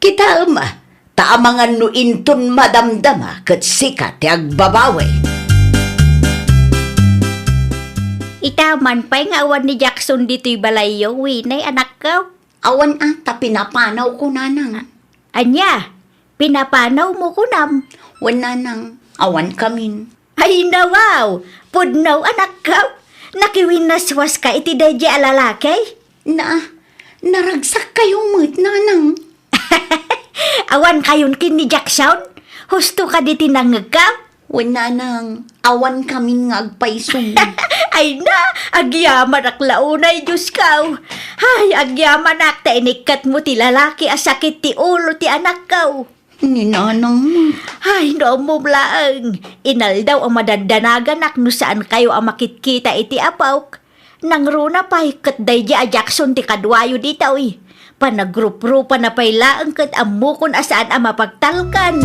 Kitaem a, ta amangan no inton madamdama ket sika ti agbabawi. Ita man pay nga awan ni Jackson ditoy balayyo, Winnie, anakko? Awan a, ta pinapanawko, nanang. Ania? Pinapanawmo kunam? Wen, nanang, awan kamin. Ay, nawaw! Pudno, anakko! Nakiwinnaswaska iti daydiay a lalaki? Na, naragsakkayo met, nanang. Awankayon ken ni Jackson? Husto kadi ti nangngegko? Wen, nanang, awan kamin nga agpayso. Ay na, agyamanak la unay, Diosko. Ay, agyamanak ta inikkatmo ti lalaki a sakit ti ulo ti anakko. Ni nanang met. Ay, no ammom laeng. Inaldaw a madandanaganak no saankayo a makitkita iti apok. Nangruna pay ket daydiay a Jackson ti kaduayo ditoy. Panagruprupa na pay laeng ket ammokon a saan a mapagtalkan.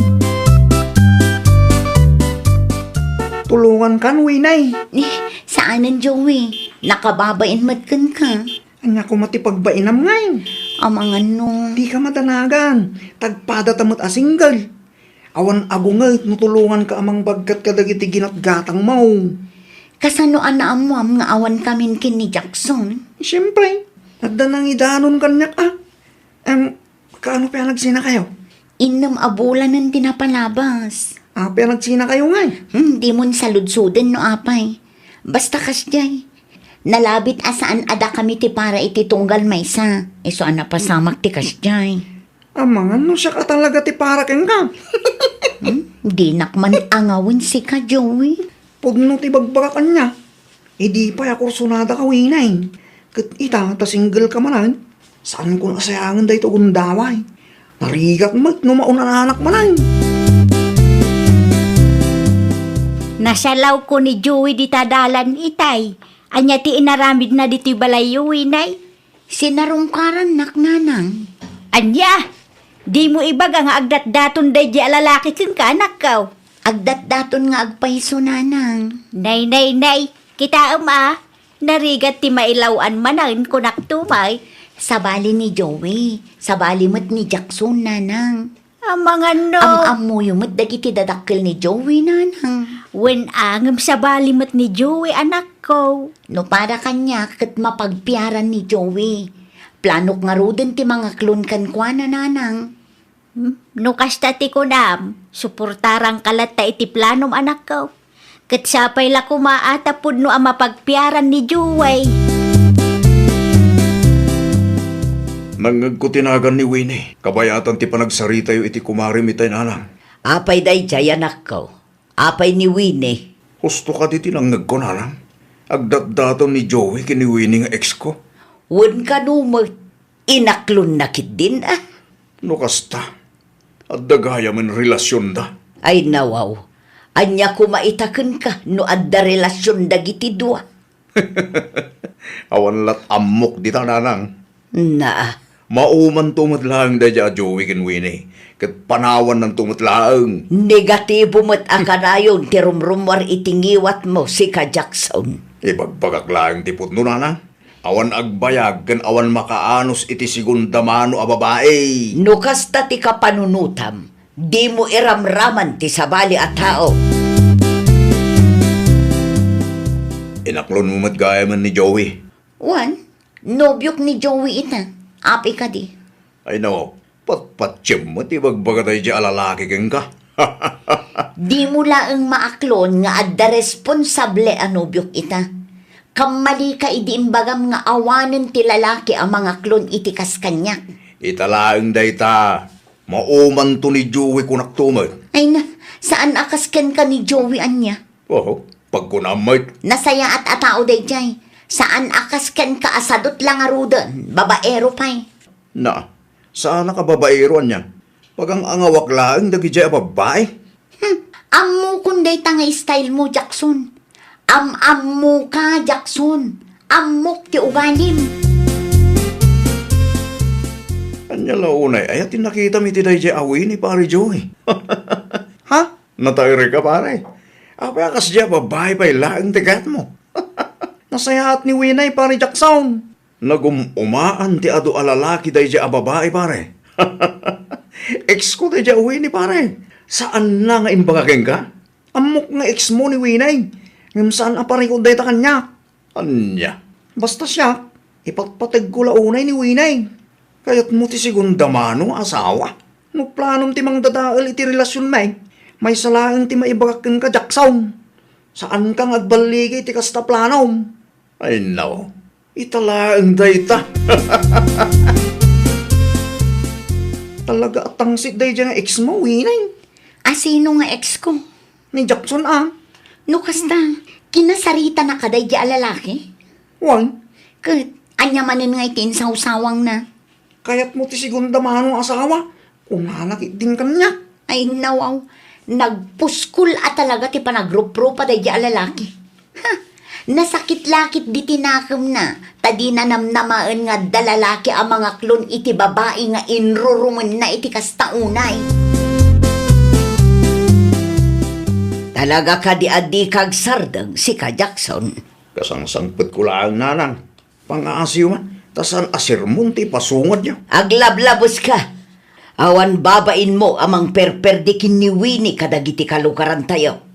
Tulongankan, Winnie. Eh, saanen, Joey. Nakababain met kenka. Ania koma ti pagbainam ngay? Amangan no. Dika madanagan. Tagpadata met a single. Awan agunget no tulonganka a mangbagkat kadagiti ginatgatangmo. Kasano a naammuam nga awan kamin ken ni Jackson? Siempre, adda nangidanon kaniak a. Em, kaano pay a nagsinakayo? Innem a bulanen ti napalabas. Apay a nagsinakayo ngay? Hmm, dimon saludsoden no apay. Basta kasdiay. Nalabit a saan a dakami ti para iti tunggal maysa. Isu a napasamak ti kasdiay. Amangan no siak a talaga ti para kenka. Hmm? Dinak man angawen sika, Joey. Pudno ti bagbagak ania. Idi pay a kursunada ka, Winnie. Ket ita, ta single ka manen, saankon a sayangen daytoy gundaway. Narigat met no maunananak manen. Nasalawko ni Joey dita dalan itay. Ania ti inaramidna ditoy balayyo, Winnie? Sinarungkarannak, nanang. Ania? Dimo ibaga nga agdatdaton daydiay a lalaki kenka, anakko? Agdatdaton nga agpayso, nanang. Nay, nay, nay. Kitaem a. Narigat ti mailaw-an manen, kunak tumay. Sabali ni Joey. Sabali met ni Jackson, nanang. Amangan no. Am-ammoyo met dagiti dadakkel ni Joey, nanang. Wen a, ngem sabali met ni Joey, anakko. No para kaniak ket mapagpiaran ni Joey. Planok ngaruden ti mangaklon kenkuana, nanang. Hmm? No kasta ti kunam, suportaranka latta iti planom, anakko. Ket sapay la koma a ta pudno a mapagpiaran ni Joey. Nangngegko ti nagan ni Winnie. Kabayatan ti panagsaritayo iti kumarim itay, nanang. Apay daydiay, anakko? Apay ni Winnie? Husto kadi ti nangngegko, nanang. Agdatdaton ni Joey ken ni Winnie nga exko. Wen kano met, inaklonna ketdin a. No kasta, adda gayamen relasionda. Ay, nawaw. Ania koma ita kenka no adda relasion dagiti dua? Awan lat ammok dita, nanang. Naa. Maumanto met laeng daydiay a Joey ken Winnie, ket panawannanto met laeng. Negatibo met a kanayon ti rumrummuar iti ngiwatmo, sika Jackson. Ibagbagak laeng ti pudno, nanang. Awan agbayag ken awan makaanus iti segunda mano a babai. No kasta ti kapanunotam, dimo iramraman ti sabali a tao. Inaklonmo met gayamen ni Joey. Wen, nobiok ni Joey ita. Apay kadi? Ay no, patpatiem met ti ibagbaga daydiay a lalaki kenka. Dimo laeng maaklon nga adda responsable a nobiok ita. Kammalika idi imbagam nga awanen ti lalaki a mangaklon iti kas kaniak. Ita laeng dayta, maumanto ni Joey, kunakto met. Ay na, saan a kas kenka ni Joey ania? Oho, pagkunam met. Nasayaat a tao daydiay. Saan a kas kenka a sadut la ngaruden, babaero pay. Na, saanak a babaero ania? Pagang-angawak laeng dagidiay a babbai. Hmm, Ammokon dayta nga style mo, Jackson. Am-ammoka, Jackson. Ammok ti ugalim. Ania la unay, aya ti nakitam iti daydiay a Winnie, Pare Joey? Ha? Nataerka, pare? Apay a kasdiay a babai pay laeng ti kayatmo? Nasayaat ni Winnie, Pare Jackson. Nagum-umaan ti adu a lalaki daydiay a babai, pare. Ex ko daydiay a Winnie, pare. Saanna nga imbaga kenka? Ammok nga ex mo ni Winnie. Ngem saan a parikod dayta kaniak. Ania? Basta siak, ipatpategko la unay ni Winnie. Kayatmo ti segunda mano nga asawa? No planom ti mangdadael iti relasionmi, maysa laeng ti maibagak kenka, Jackson. Saanka nga agballigay ti kasta planom. Ay, no. Ita laeng dayta. Talaga a tangsit daydiay nga ex mo, Winnie. A sino nga ex ko? Ni Jackson, a. No kasta, kinasaritanaka daydiay a lalaki? Wen. Ket, ania manen nga iti insawsawangna? Kayatmo ti segunda mano nga asawa? Kunana ketdin kaniak. Ay, nawaw. Nagpuskol a talaga ti panagruprupa daydiay a lalaki. Ha! Nasakit la ketdi ti nakemna, ta dina namnamaen nga adda lalaki a mangaklon iti babai nga inrurumenna iti kasta unay. Talaga kadi a dika agsardeng, sika, Jackson? Kasangsangpetko laeng, nanang. Pangaasiyo man, ta saan a sermon ti ipasungadyo. Aglablabeska! Awan babainmo a mangperperdi ken ni Winnie kadagiti kalugarantayo.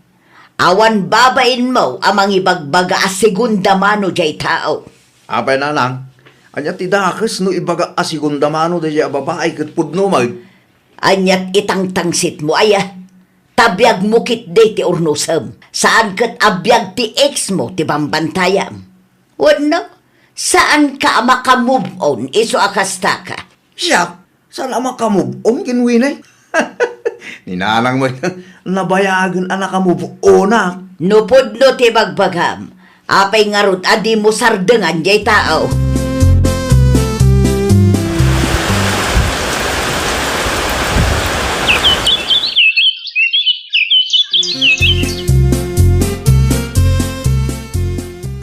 Awan babainmo a mangibagbaga a segunda mano diay tao. Apay, nanang, ania ti dakes no ibaga a segunda mano daydiay a babai ket pudno met? Ania ti tangtangsitmo aya? Ta biagmo ketdi ti urnosem. Saan ket a biag ti ex mo ti bambantayam. Wenno, saanka a maka-move on isu a kastaka? Siak? Saan a maka-move on ken Winnie? Ni nanang met, nabayagen a naka-move onak. No pudno ti bagbagam, apay ngarud a dimo sardengan diay tao?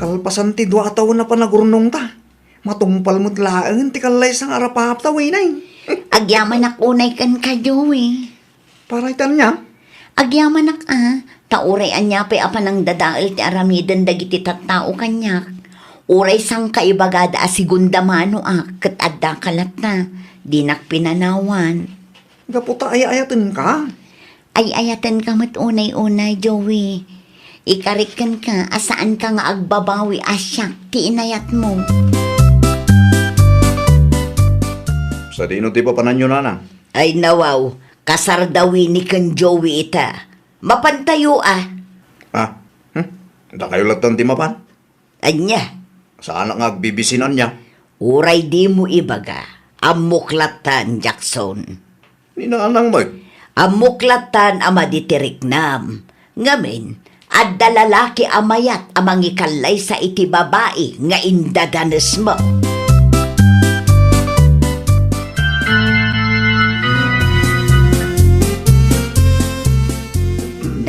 Kalpasan ti dua a tawen a panagurnongta, matungpal met laeng ti kallaysa nga arapapta, Winnie. Agyamanak unay kenka, Joey. Para iti ania? Agyamanak a, ta uray ania pay a panangdadael ti aramiden dagiti tattao kaniak. Uray sangkaibagada a segunda mano a ket addaka latta, dinak pinanawan. Gapu ta ay-ayatenka. Ay-ayatenka met unay-unay, Joey. Ikarik kenka a saanka nga agbabawi a siak ti inayatmo. Sadino ti papananyo, nanang? Ay nawaw, kasar da Winnie ken Joey ita. Mapantayo a. Ah, hmm? Dakayo latta ti mapan? Ania? Saanak nga agbibisin ania? Uray dimo ibaga, ammok lattan, Jackson. Ni nanang met? Ammok lattan a madi ti riknam. Ngamin, adda lalaki a mayat a mangikallaysa iti babai nga indadanesmo.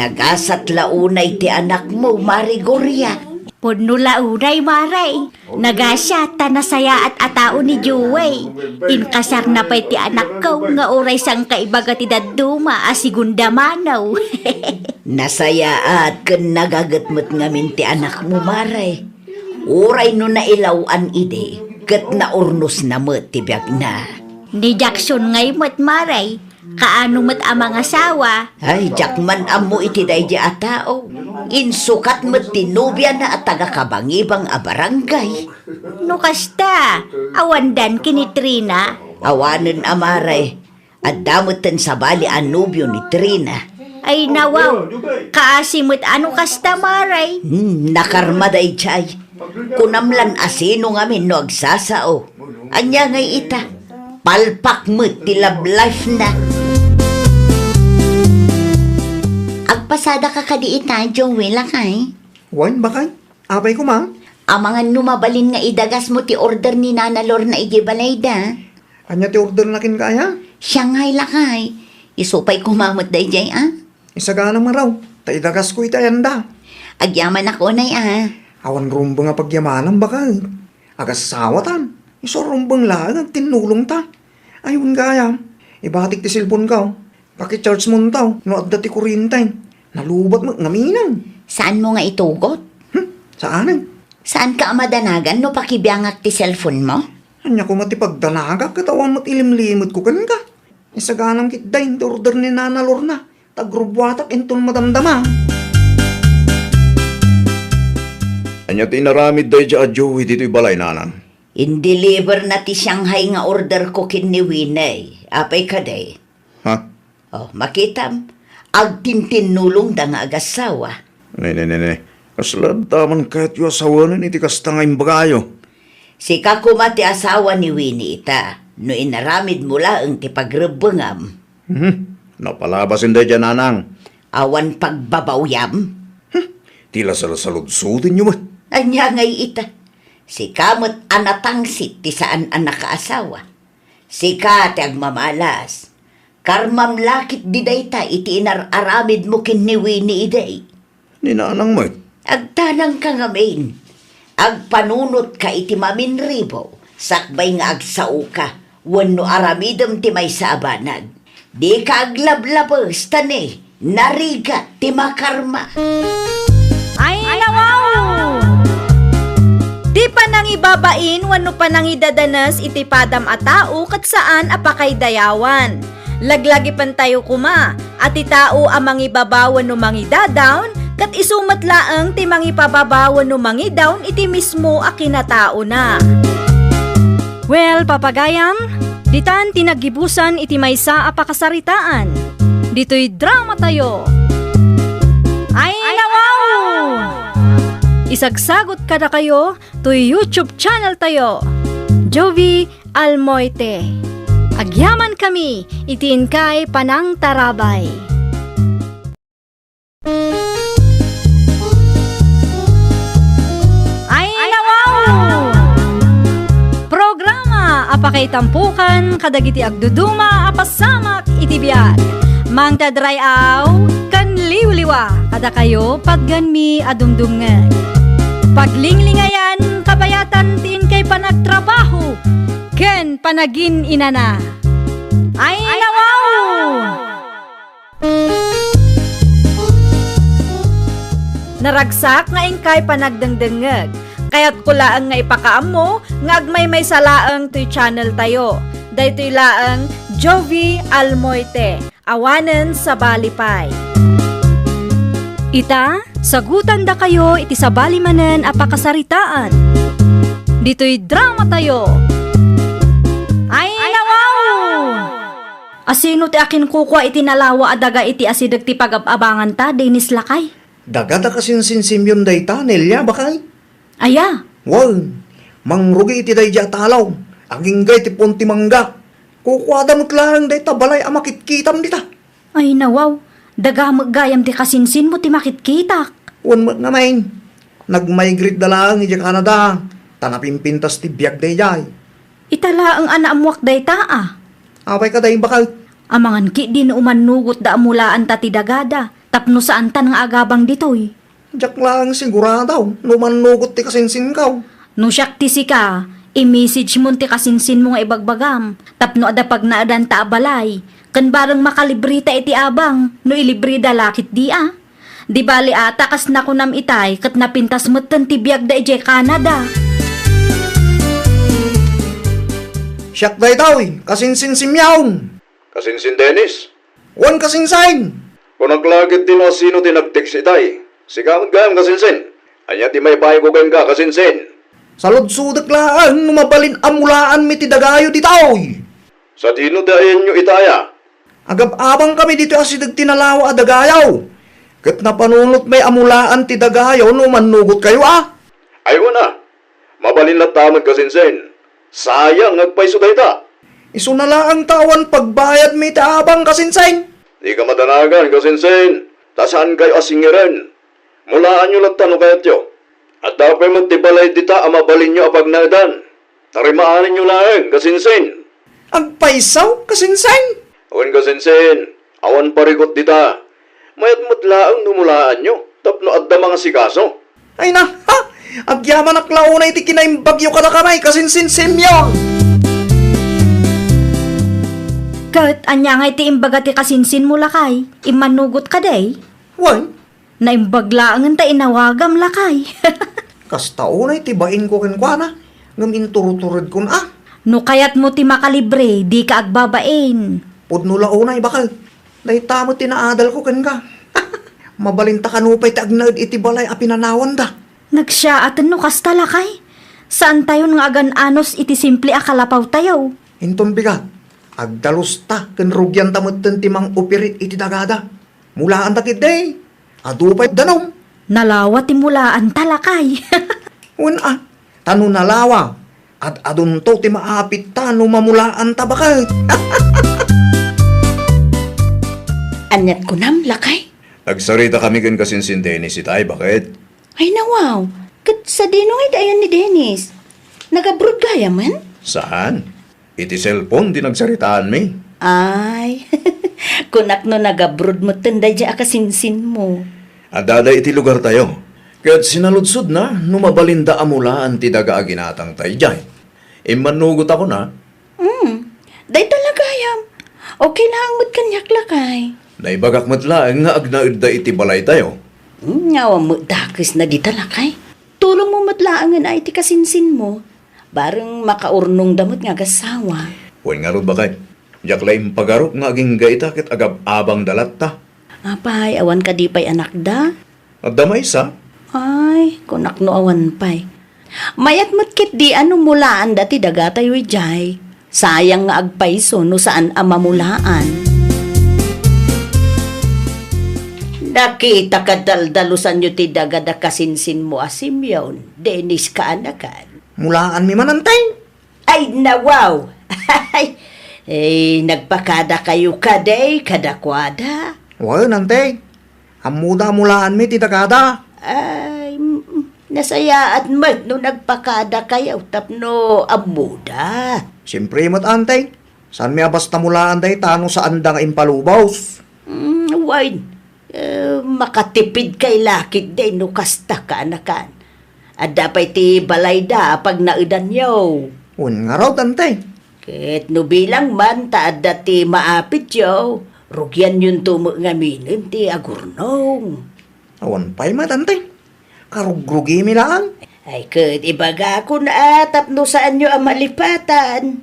Nagasat la unay ti anakmo, Mare Gloria. Pudno la unay, Mare. Nagasat ta nasayaat a tao ni Joey. Inkasarna pay ti anakko nga uray sangkaibaga ti dadduma a segunda mano. Nasayaat ken nagaget met ngamin ti anakmo, Mare. Uray no nailaw-an idi, ket naurnosna met ti biagna. Ni Jackson ngay met, Mare. Kaano met a mangasawa? Ay, diak man ammo iti daydi a tao. Insukat met ti nobiana a taga-Kabangibang a barangay. No kasta, awandan ken ni Trina? Awanen a, Mare. Adda metten sabali a nobio ni Trina. Ay, nawaw. Kaasi met a no kasta, Mare. Hmm, nakarma daydiay. Kunam lan a sino ngamin no agsasao. Ania ngay ita? Palpak met ti love life na. Agpasadaka kadi ita, Joey, lakay? Wen, bakay? Apay koma? Amangan no mabalin nga idagasmo ti order ni Nana Lorna idiay balayda. Ania ti orderna kenka aya? Shanghai, lakay. Isu pay koma met daydiay, a? Isagana maraw, ta idagasko iti ayanda. Agyamanak unay a. Awan rumbeng a pagyamanam, baket. Agassawatan. Isu a rumbeng laeng agtinnulongta. Ay, wen gayam, ibatik ti cellphone-ko. Paki-charge-monto no adda ti kurriente. Nalubat met ngamin. Saanmo nga itugot? Hmm, saanen. Saanka a madanagan no pakibiangak ti cellphone-mo? Ania koma ti pagdanagak ket awan met ilimlimetko kenka. Isaganam ketdin ti order ni Nana Lorna. Tagrubuatak inton madamdama. Ania ti inaramid daydiay a Joey ditoy balay, Nanang? Indeliverna ti Shanghai nga orderko ken ni Winnie. Apay kadi? Ha? Oh, makitam, agtintinnulongda nga agassawa. Ne, ne, ne, ne. Kasla adda man kayatyo a sawanen iti kasta nga imbagayo? Sika koma ti asawa ni Winnie ita, no inaramidmo laeng ti pagrebbengam. Mhm. Napalabasen daydiay, Nanang. Awan pagbabawyam? Hmm. Ti la salsaludsodenyo met. Ania ngay ita? Sika met a natangsit ti saan a nakaasawa. Sika ti agmamalas. Karmam la ketdi dayta iti inar-aramidmo ken ni Winnie idi. Ni Nanang met. Agtanangka ngamin. Agpanunotka iti maminribo, sakbay nga agsaoka, wenno aramidem ti maysa a banag. Dika aglablabes, ta ne, narigat ti makarma. Ay, nawaw! Ti panangibabain wenno panangidadanes iti padam a tao ket saan a pakaydayawan. Laglagipentayo koma a ti tao a mangibaba wenno mangidadawn, ket isu met laeng ti mangipababa wenno mangidawn iti mismo a kinataona. Well, papagayam, ditan ti naggibusan iti maysa a pakasaritaan. Ditoy dramatayo. Ay, nawaw! Isagsagot kadakayo toy YouTube channel tayo, Jovie Almoite. Agyamankami iti inkay panangtarabay. Ay, nawaw! Programa a pakaitampokan kadagiti agduduma a pasamak iti biag. Mangted ray-aw ken liwliwa kadakayo patgenmi a dumdumngeg. Paglinglingayan, kabayatan ti inkay panagtrabaho ken panagin-inana. Ay, nawaw! Naragsak nga inkay panagdengdengngeg. Kayatko laeng nga ipakaammo nga agmaymaysa laeng toy channel tayo. Daytoy laeng Jovie Almoite. Awanen sabali pay. Ita, sagutandakayo iti sabali manen a pakasaritaan. Ditoy dramatayo. Ay, nawaw! Asino ti akinkukua iti nalawa a daga iti asideg ti pagab-abanganta, Dennis lakay? Daga da kasinsin Simeon dayta, Nelia, bakay? Aya? Wen, mangrugi iti daydiay a talaw, agingga iti puon ti mangga. Kukuada met laeng dayta balay a makitkitam dita. Ay, nawaw, daga met gayam ti kasinsinmo ti makitkitak. Wen met ngamin, nagmigrate da laeng idiay Canada, ta napimpintas ti biag daydiay. Ita laeng a naammuak dayta a. Apay kadi, bakay? Amangan ketdi no umannugotda a mulaanta ti dagada, tapno saantan nga agabang ditoy. Diak laeng sigurado no mannugot ti kasinsinko. No siak ti sika, i-message-mon ti kasinsinmo nga ibagbagam, tapno adda pagnaedanta a balay, ken bareng makalibreta iti abang no ilibreda la ketdi a. Di bali a, ta kas nakunam itay, ket napintas metten ti biagda idiay Canada. Siak daytoy, kasinsin Simeon. Kasinsin Dennis? Wen, kasinsin! Kunak la ketdi no asino ti nag-text itay. Sika met gayam, kasinsin. Ania ti maipayko kenka, kasinsin? Saludsodek laeng no mabalin a mulaanmi ti dagayo ditoy. Sadino ti ayanyo ita aya? Agab-abangkami ditoy asideg ti nalawa a dagayo. Ket napanunotmi a mulaan ti dagayo no mannugotkayo a. Ay, wen a. Mabalin latta met, kasinsin. Sayang nga agpayso dayta. Isuna laeng ta awan pagbayadmi iti abang, kasinsin. Dika madanagan, kasinsin, ta saankayo a singiren. Mulaanyo latta no kayatyo. Adda pay met ti balay dita a mabalinyo a pagnaedan. Tarimaanenyo laeng, kasinsin. Agpayso, kasinsin? Wen, kasinsin, awan parikut dita. Mayat met laeng no mulaanyo tapno adda mangasikaso. Ay na, ha? Agyamanak la unay ti kinaimbagyo kadakami, kasinsin Simeon! Ket ania ngay ti imbaga ti kasinsinmo, lakay? Immanugot kadi? Wen, naimbag laengen ta inawagam, lakay. Kasta unay ti bainko kenkuana, ngem inturuturedkon a. No kayatmo ti makalibre, dika agbabain. Pudno la unay, baket. Dayta met ti naadalko kenka. Mabalinta kano pay ti agnaed iti balay a pinanawanda. Nagsiyaaten no kasta, lakay. Saantayon nga agan-anos iti simple a kalapawtayo. Inton bigat, agdalusta ken rugianta metten ti mang-operate iti dagada. Mulaanta ketdi. Adu pay danum. Nalawa ti mulaanta, lakay. Wen a, ta no nalawa, ad-adunto ti maapitta no mamulaanta, baket. Aniat kunam, lakay? Nagsarita kami ken kasinsin Dennis itay, baket. Ay, nawaw. Ket sadino ngay dayan ni Dennis? Nag-abroad gayamen? Saan? Iti cellphone ti nagsaritaanmi. Ay, kunak no nag-abroad metten daydiay a kasinsinmo. Addada iti lugartayo. Ket sinaludsodna no mabalinda a mulaan ti daga a ginatangta idiay. Immanugot a kuna, Hmm, dayta la gayam. Okay laeng met kaniak, lakay. Naibagak met laeng nga agnaedda iti balaytayo. Hmm, awan met dakesna dita, lakay. Tulongmo met laengen a iti kasinsinmo. Bareng makaurnongda met nga agassawa. Wen ngarud, baket. Diak la impagarup nga agingga ita ket agab-abangda latta. Apay, awan kadi pay anakda? Adda maysa. Ay, kunak no awan pay. Mayat met ketdi a no mulaanda ti dagatayo idiay. Sayang nga agpayso no saan a mamulaan. Nakita ka daldalusanyo ti daga da kasinsinmo a Simeon, Dennis kaanakan. Mulaanmi man, Antay. Ay, nawaw! Ay, nagpakadakayo kadi kadakuada? Wen, Antay. Ammoda a mulaanmi ti dagada. Ay, mm, nasayaat met no nagpakadakayo tapno ammoda. Siempre met, Antay. Saanmi a basta mulaan dayta no saanda nga impalubos? Mm, wen. Eh, makatipidkay la ketdi no kasta kaanakan. Adda pay ti balayda a pagnaedanyo. Wen ngarud, Antay. Ket no bilang man ta adda ti maapityo, rugianyonto met ngaminen ti agurnong. Awan pay met, Antay. Karugrugimi laeng. Ay, ket ibagakon a tapno saanyo a malipatan.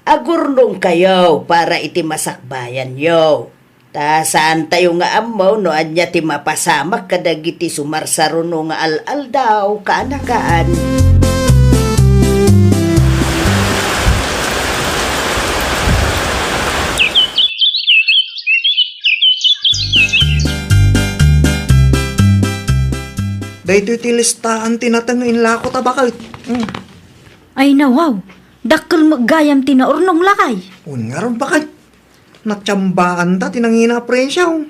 Agurnongkayo para iti masakbayanyo. Ta saantayo nga ammo no ania ti mapasamak kadagiti sumarsaruno nga al-aldaw kaanakan. Daytoy ti listaan ti nateng nga inlako ta, baket. Mm. Ay, nawaw. Dakkel met gayam ti naurnong, lakay. Wen ngarud, baket. Natiambaanta ti nangina a presyo.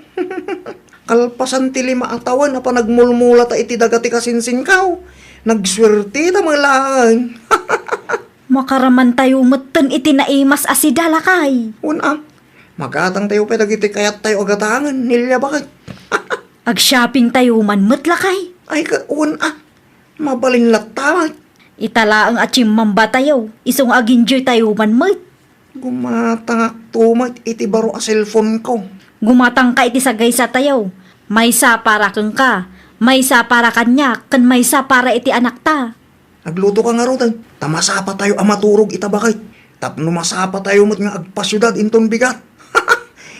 Kalpasan ti lima a tawen a panagmulmulata iti daga ti kasinsinko, nagsuerteta met laeng. Makaramantayo metten iti naimas a sida, lakay. Wen a, magatangtayo pay dagiti kayattayo a gatangen, Nelia, baket. Agshoppingtayo man met, lakay. Ay, ka, wen a, mabalin latta met. Ita laeng a tsimmambatayo, isu nga agenjoytayo man met. Gumatangakto met iti baro a cellphoneko. Gumatangka iti sagaysatayo. Maysa para kenka, maysa para kaniak, ken maysa para iti anakta. Aglutoka ngaruden, ta masapatayo a maturog ita, baket. Tapno masapatayo met nga agpasiudad inton bigat.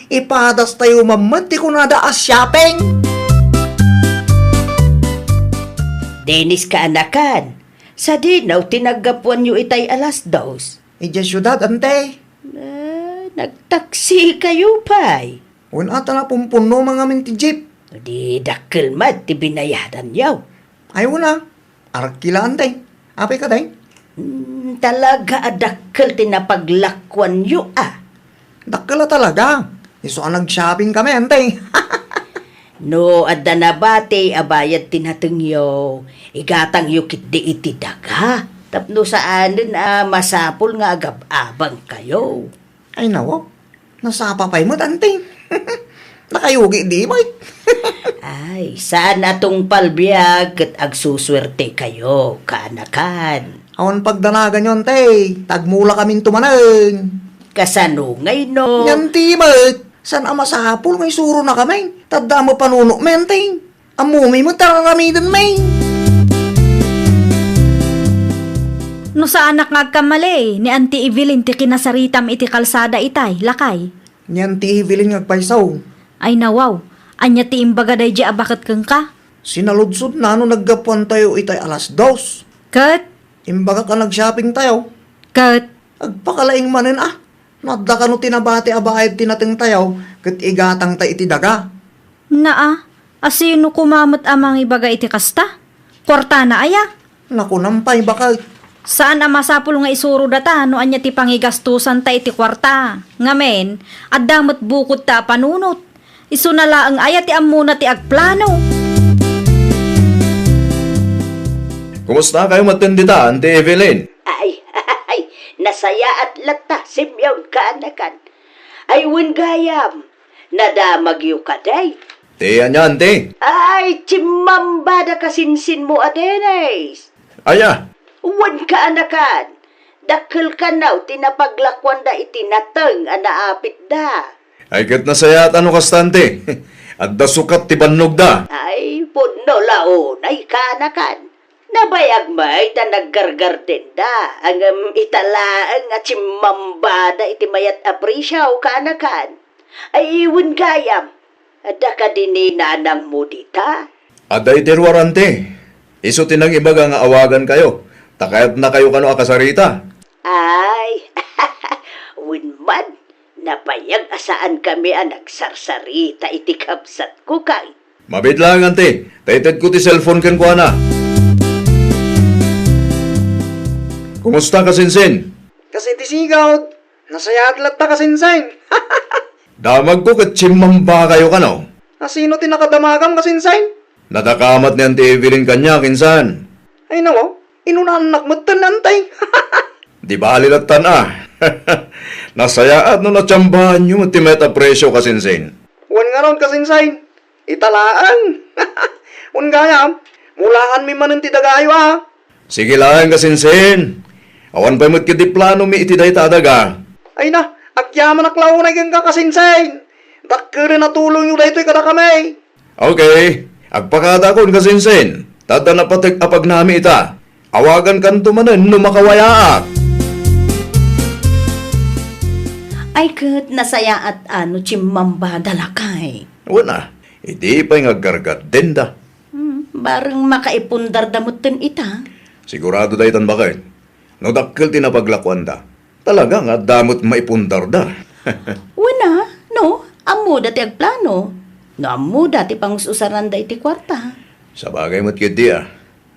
Ipadastayo man met ti kunada a shopping. Dennis kaanakan, sadino ti naggapuanyo itay alas dos? Idiay siudad, ante. Ah, nagtaksikayo pay? Wen a, ta napumpunno man ngamin ti jeep. Di dakkel met ti binayadanyo. Ay, wen a. Arkila, ante. Apay kadi? Hmm, talaga a dakkel ti napaglakuanyo, a. Dakkel a talaga. Isu a nag-shopping kami, ante. No adda nabati a bayad ti natengyo, igatangyo ketdi iti daga, tapno saanen a masapul nga agab-abangkayo. Ay, nawaw. Nasapa pay met, ante. Nakayugi di met. Ay, saan a tungpal biag ket agsusuertekayo, kaanakan. Awan pagdanaganyo, ante, ta agmulakaminto manen. Kasano ngay no? Ngan ti met, saan a masapul nga isuronakami, ta adda met panunotmi, ante. Ammomi met ti ar-aramidenmi. No saanak nga agkamali, ni Auntie Evelyn ti kinasaritam iti kalsada itay, lakay. Ni Auntie Evelyn nga agpayso. Ay nawaw, ania ti imbaga daydiay a baket kenka? Sinaludsodna no naggapuantayo itay alas dos. Ket? Imbagak a nag-shoppingtayo. Ket? Agpakalaing manen a. No adda kano ti nabati a baay ti natengtayo, ket igatangta iti daga. Naa, asino koma met a mangibaga iti kasta? Kuartana aya? Nakunam pay, baket. Saan a masapul nga isuro data no ania ti pangigastosanta iti kuarta. Ngamin, adda met bukodta a panunot. Isuna laeng aya ti ammona ti agplano. Kumusta kayo met dita, Auntie Evelyn? Ay, ay, nasayaat latta, Simeon, kaanakan. Ay, wen gayam, nadamagyo kadi? Ti ania, Auntie? Ay, chimmambada kasinsinmo a Dennis. Aya? Wen, kaanakan, dakkel kano ti napaglakuanda iti nateng a naapitda. Ay, ket nasayaat no kasta, Auntie. Adda sukat ti bannogda. Ay, pudno la unay, kaanakan. Nabayag met ta naggardendenda, ngem ita laeng a chimmambada iti mayat a presio, kaanakan. Ay, wen gayam, adda kadi ni nanangmo dita? Adda iti ruar, Auntie. Isu ti nangibaga nga awagankayo, ta kayatnakayo kano a kasarita. Ay, wen man, nabayag a saankami a nagsarsarita iti kabsatko, kay. Mabiit laeng, Auntie, ta itedko ti cellphone kenkuana. Kumusta, kasinsin? Kas iti sigud, nasayaat latta, kasinsin. Damagko ket chimmambakayo kano. Asino ti nakadamagam, kasinsin? Nadakamat ni Auntie Evelyn kaniak, insan. Ay, nawaw, inunaannak metten, Auntie. Di bali lattan a. Nasayaat no natsambaanyo met ti mayat a presio, kasinsin. Wen ngarud, kasinsin. Ita laeng. Wen gayam, mulaanmi manen ti dagayo a. Sige laeng, kasinsin. Awan pay met ketdi planomi iti dayta a daga. Ay na, agyamanak la unay kenka, kasinsin. Dakkelen a tulongyo daytoy kadakami. Okay, agpakadaakon, kasinsin. Ta adda napateg a pagnami ita. Awagankanto manen no makawayaak. Ay ket nasayaat a no chimmambada, lakay. Wen a, idi pay nga aggargardenda. Hmm, bareng makaipundarda metten ita. Sigurado daytan, baket. No dakkel ti napaglakuanda, talaga nga adda met maipundarda. Wen a, no, ammoda ti agplano. No ammoda ti pangus-usaranda iti kuarta. Sabagay met ketdi a.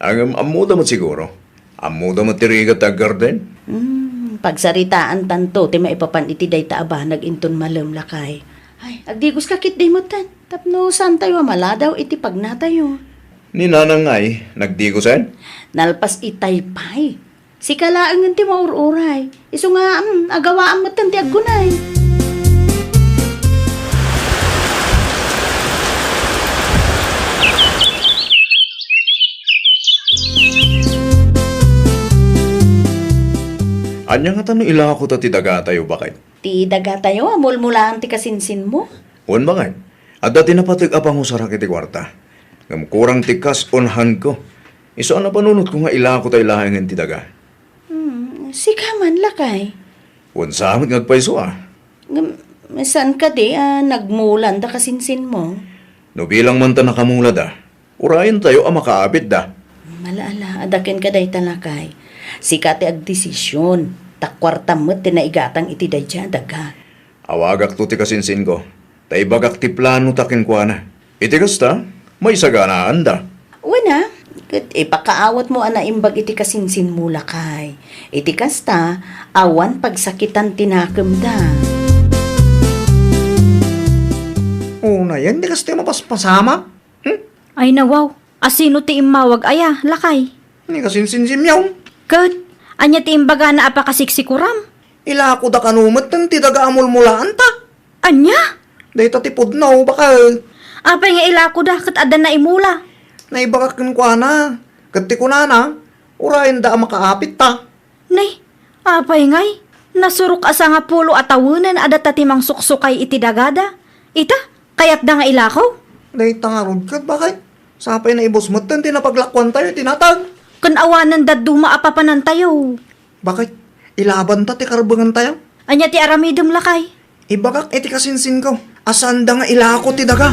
Ngem ammoda met siguro. Ammoda met ti rigat ti aggarden. Hmm, pagsaritaantanto ti maipapan iti dayta a banag inton malem, lakay. Ay, agdigoska ketdi metten tapno saantayo a maladaw iti pagnatayo. Ni nanang ngay, nagdigosen? Nalpas itay pay. Sika laengen ti maur-uray. Isu nga, mm, agawaam metten ti aggunay. Ania ngata no ilako ta ti dagatayo, baket? Ti dagatayo a mulmulaan ti kasinsinmo? Wen, baket. Adda ti napateg a pangusarak iti kuarta. Ngem kurang ti kas on handko. Isu a napanunotko nga ilako tay laengen ti daga. Hmm, sika man, lakay. Wen sa met nga agpayso a. Ngem, saan kadi a nagmulanda kasinsinmo? No bilang man ta nakamulada, urayentayo a makaapitda. Ala, ala, adda kenka dayta, lakay. Sika ti agdesision, ta kuartam met ti naigatang iti daydiay a daga. Awagakto ti kasinsinko, ta ibagak ti planota kenkuana. Iti kasta, maisaganaanda. Wen a, ket ipakaawatmo a naimbag iti kasinsinmo, lakay. Iti kasta, awan pagsakitan ti nakemda. Unayen ti kasta a mapaspasamak? Hmm? Ay nawaw, asino ti immawag aya, lakay? Ni kasinsinsimyaw. Ket, ania ti imbagana a pakasiksikuram? Ilakoda kano metten ti daga a mulmulaanta. Ania? Dayta ti pudno, baket. Apay nga ilakoda ket adda naimula? Naibagak kenkuana, ket ti kunana, urayenda a makaapitta. Ne, apay ngay? Nasurok a sangapulo a tawenen a data ti mangsuksukay iti dagada. Ita, kayatda nga ilako? Dayta ngarud ket baket. Sapay naibus metten ti napaglakuantayo iti natag. Ken awanen dadduma a papanantayo. Baket, ilabanta ti karbengentayo. Ania ti aramidem, lakay? Ibagak iti kasinsinko a saanda nga ilako ti daga.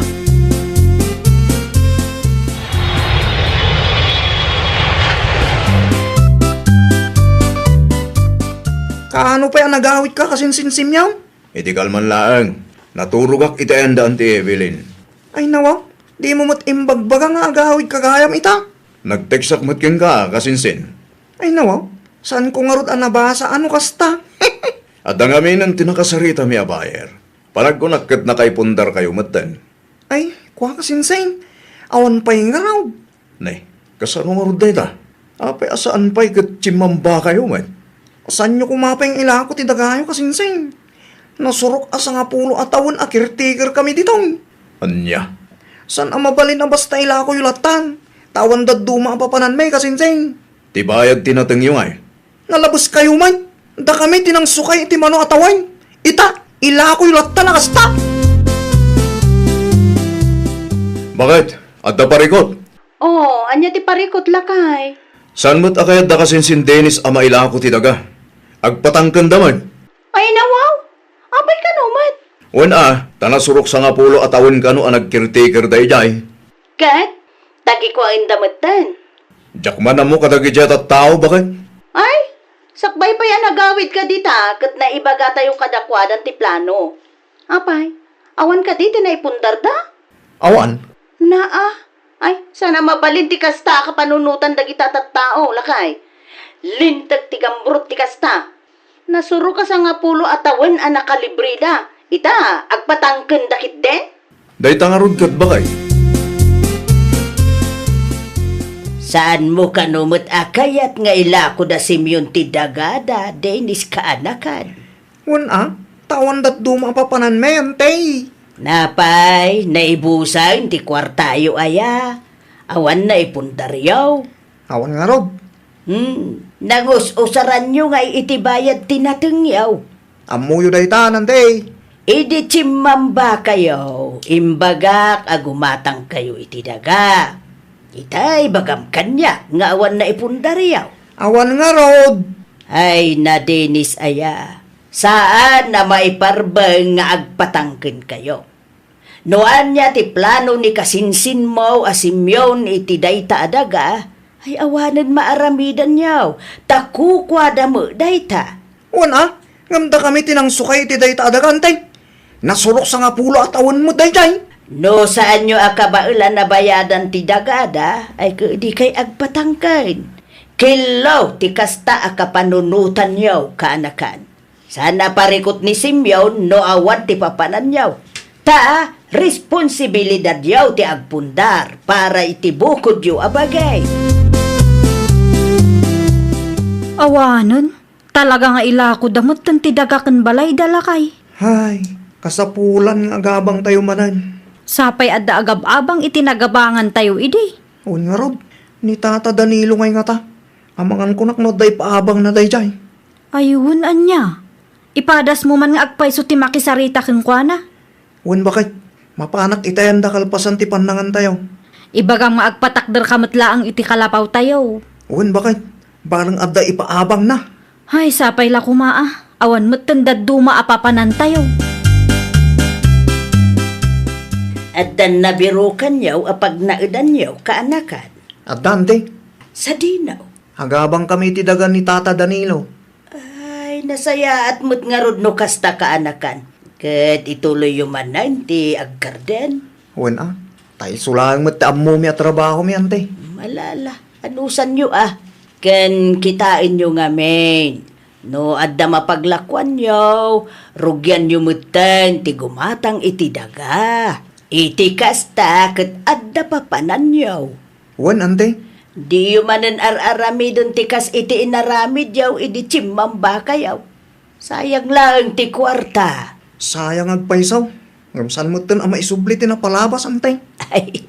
Kaano pay a nagawidka, kasinsin Simeon? Iti kalman laeng, naturogak iti ayanda Auntie Evelyn. Ay nawaw, dimo met imbagbaga nga agawidka gayam ita? Nagtekstak met kenka, kasinsin. Ay nawaw, saanko ngarud a nabasa a no kasta. Adda ngamin ti nakasaritami a buyer. Panagkunak ket nakaipundarkayo metten. Ay, kua, kasinsin. Awan pay ngarud. Ne, kasano ngarud dayta? Apay a saan pay ket chimmambakayo met? Saanyo koma pay nga ilako ti dagayo, kasinsin. Nasurok a sangapulo a tawen a caretaker kami ditoy. Ania? Saan a mabalin a basta ilakoyo lattan, ta awan dadduma a papananmi, kasinsin. Ti bayad ti natengyo ngay? Nalabeskayo met. Dakami ti nangsukay iti mano a tawen. Ita, ilakoyo lattan a kasta. Baket, adda parikut? Oh, ania ti parikut, lakay? Saan met a kayatda, kasinsin Dennis, a mailako ti daga? Agpatangkenda met. Ay nawaw, apay kano met? Wen a, ta nasurok sangapulo a tawen kano a nagcaretaker daydiay. Ket, tagikuaenda metten. Diak man ammo kadagiti a tattao, baket. Ay, sakbay pay a nagawidka dita ket naibagatayo kadakuada ti plano. Apay, awan kadi ti naipundarda? Awan. Naa, ay, saan a mabalin ti kasta a kapanunotan dagita a tattao, lakay. Linteg ti gambrot ti kasta. Nasurok a sangapulo a tawen a nakalibreda. Ita, agpatangkenda ketdin? Dayta ngarud ket, baket. Saanmo kano met a kayat nga ilako da Simeon ti dagada, Dennis, kaanakan? Wen a, ta awan dadduma a papananmi, Auntie. Napay, naibusen ti kuartayo aya? Awan naipundaryo? Awan ngarud. Hmm, nangus-usaranyo ngay iti bayad ti natengyo. Ammoyo dayta, Auntie. Idi chimmambakayo, imbagak a gumatangkayo iti daga. Ita, ibagam kaniak nga awan naipundaryo. Awan ngarud. Ay, na Dennis aya. Saan a maiparbeng nga agpatangkenkayo. No ania ti plano ni kasinsinmo a Simeon iti dayta a daga, ay awanen maaramidanyo, ta kukuada met dayta. Wen a, ngem dakami ti nangsukay iti dayta a daga, Auntie. Nasurok sangapulo a tawen met daydiay. No saanyo a kabaelan a bayadan ti dagada, ay ket dikay agpatangken. Kello ti kasta a kapanunotanyo, kaanakan. Saan a parikut ni Simeon no awan ti papananyo. Ta responsibilidadyo ti agpundar para iti bukodyo a bagay. Awanen, talaga nga ilakoda metten ti daga ken balayda, lakay. Hay, kasapulan nga agabangtayo manen. Sapay adda agab-abang iti nagabangantayo idi. Wen ngarud, ni Tata Danilo ngay ngata. Amangan kunak no adda ipaabangna daydiay. Ay, wen ania? Ipadasmo man nga agpayso ti makisarita kenkuana. Wen, baket, mapanak itayan da kalpasan ti pannangantayo. Ibagam nga agpatakderka met laeng iti kalapawtayo. Wen, baket, bareng adda ipaabangna. Ay, sapay la koma a, awan metten dadduma a papanantayo. Addan nabirukanyo a pagnaedanyo, kaanakan? Addan, ti. Sadino? Agabangkami iti daga ni Tata Danilo. Ay, nasayaat met ngarud no kasta, kaanakan. Ket ituloyyo manen ti agkarden. Wen a, ta isu laeng met ti ammomi a trabahomi, Auntie. Malala, anusanyo a. Ken kitaenyo ngamin, no adda mapaglakuanyo, rugianyo metten ti gumatang iti daga. Iti kasta ket adda papananyo. Wen, Auntie. Diyo manen ar-aramiden ti kas iti inaramidyo idi chimmambakayo. Sayang laeng ti kuarta. Sayang agpayso. Ngem saan metten a maisubli ti napalabas, Anteng? Ay,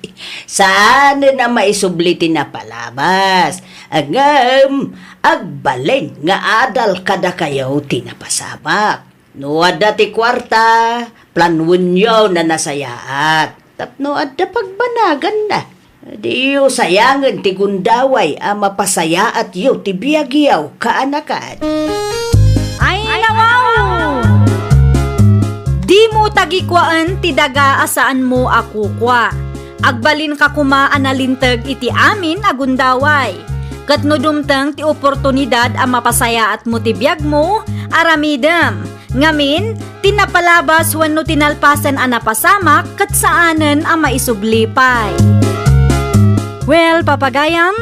saanen a maisubli ti napalabas. Ngem, agbalin nga adal kadakayo ti napasamak. No adda ti kuarta, planuenyo a nasayaat. Tapno adda pagbanaganna. Diyo sayangen ti gundaway a mapasayaatyo ti biagyo, kaanakan. Ay, nawaw! Dimo tagikuaen ti daga a saanmo a kukua. Agbalinka koma a nalinteg iti amin a gundaway. Ket no dumteng ti oportunidad a mapasayaatmo ti biagmo, aramidem. Ngamin, ti napalabas wenno ti nalpasen a napasamak ket saanen a maisubli pay. Well, papagayam,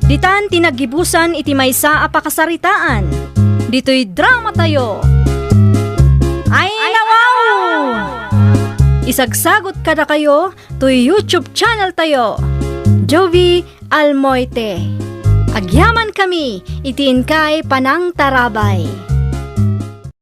ditan ti naggibusan iti maysa a pakasaritaan. Ditoy dramatayo. Ay, nawaw! Isagsagot kadakayo toy YouTube channel tayo, Jovie Almoite. Agyamankami iti inkay panangtarabay.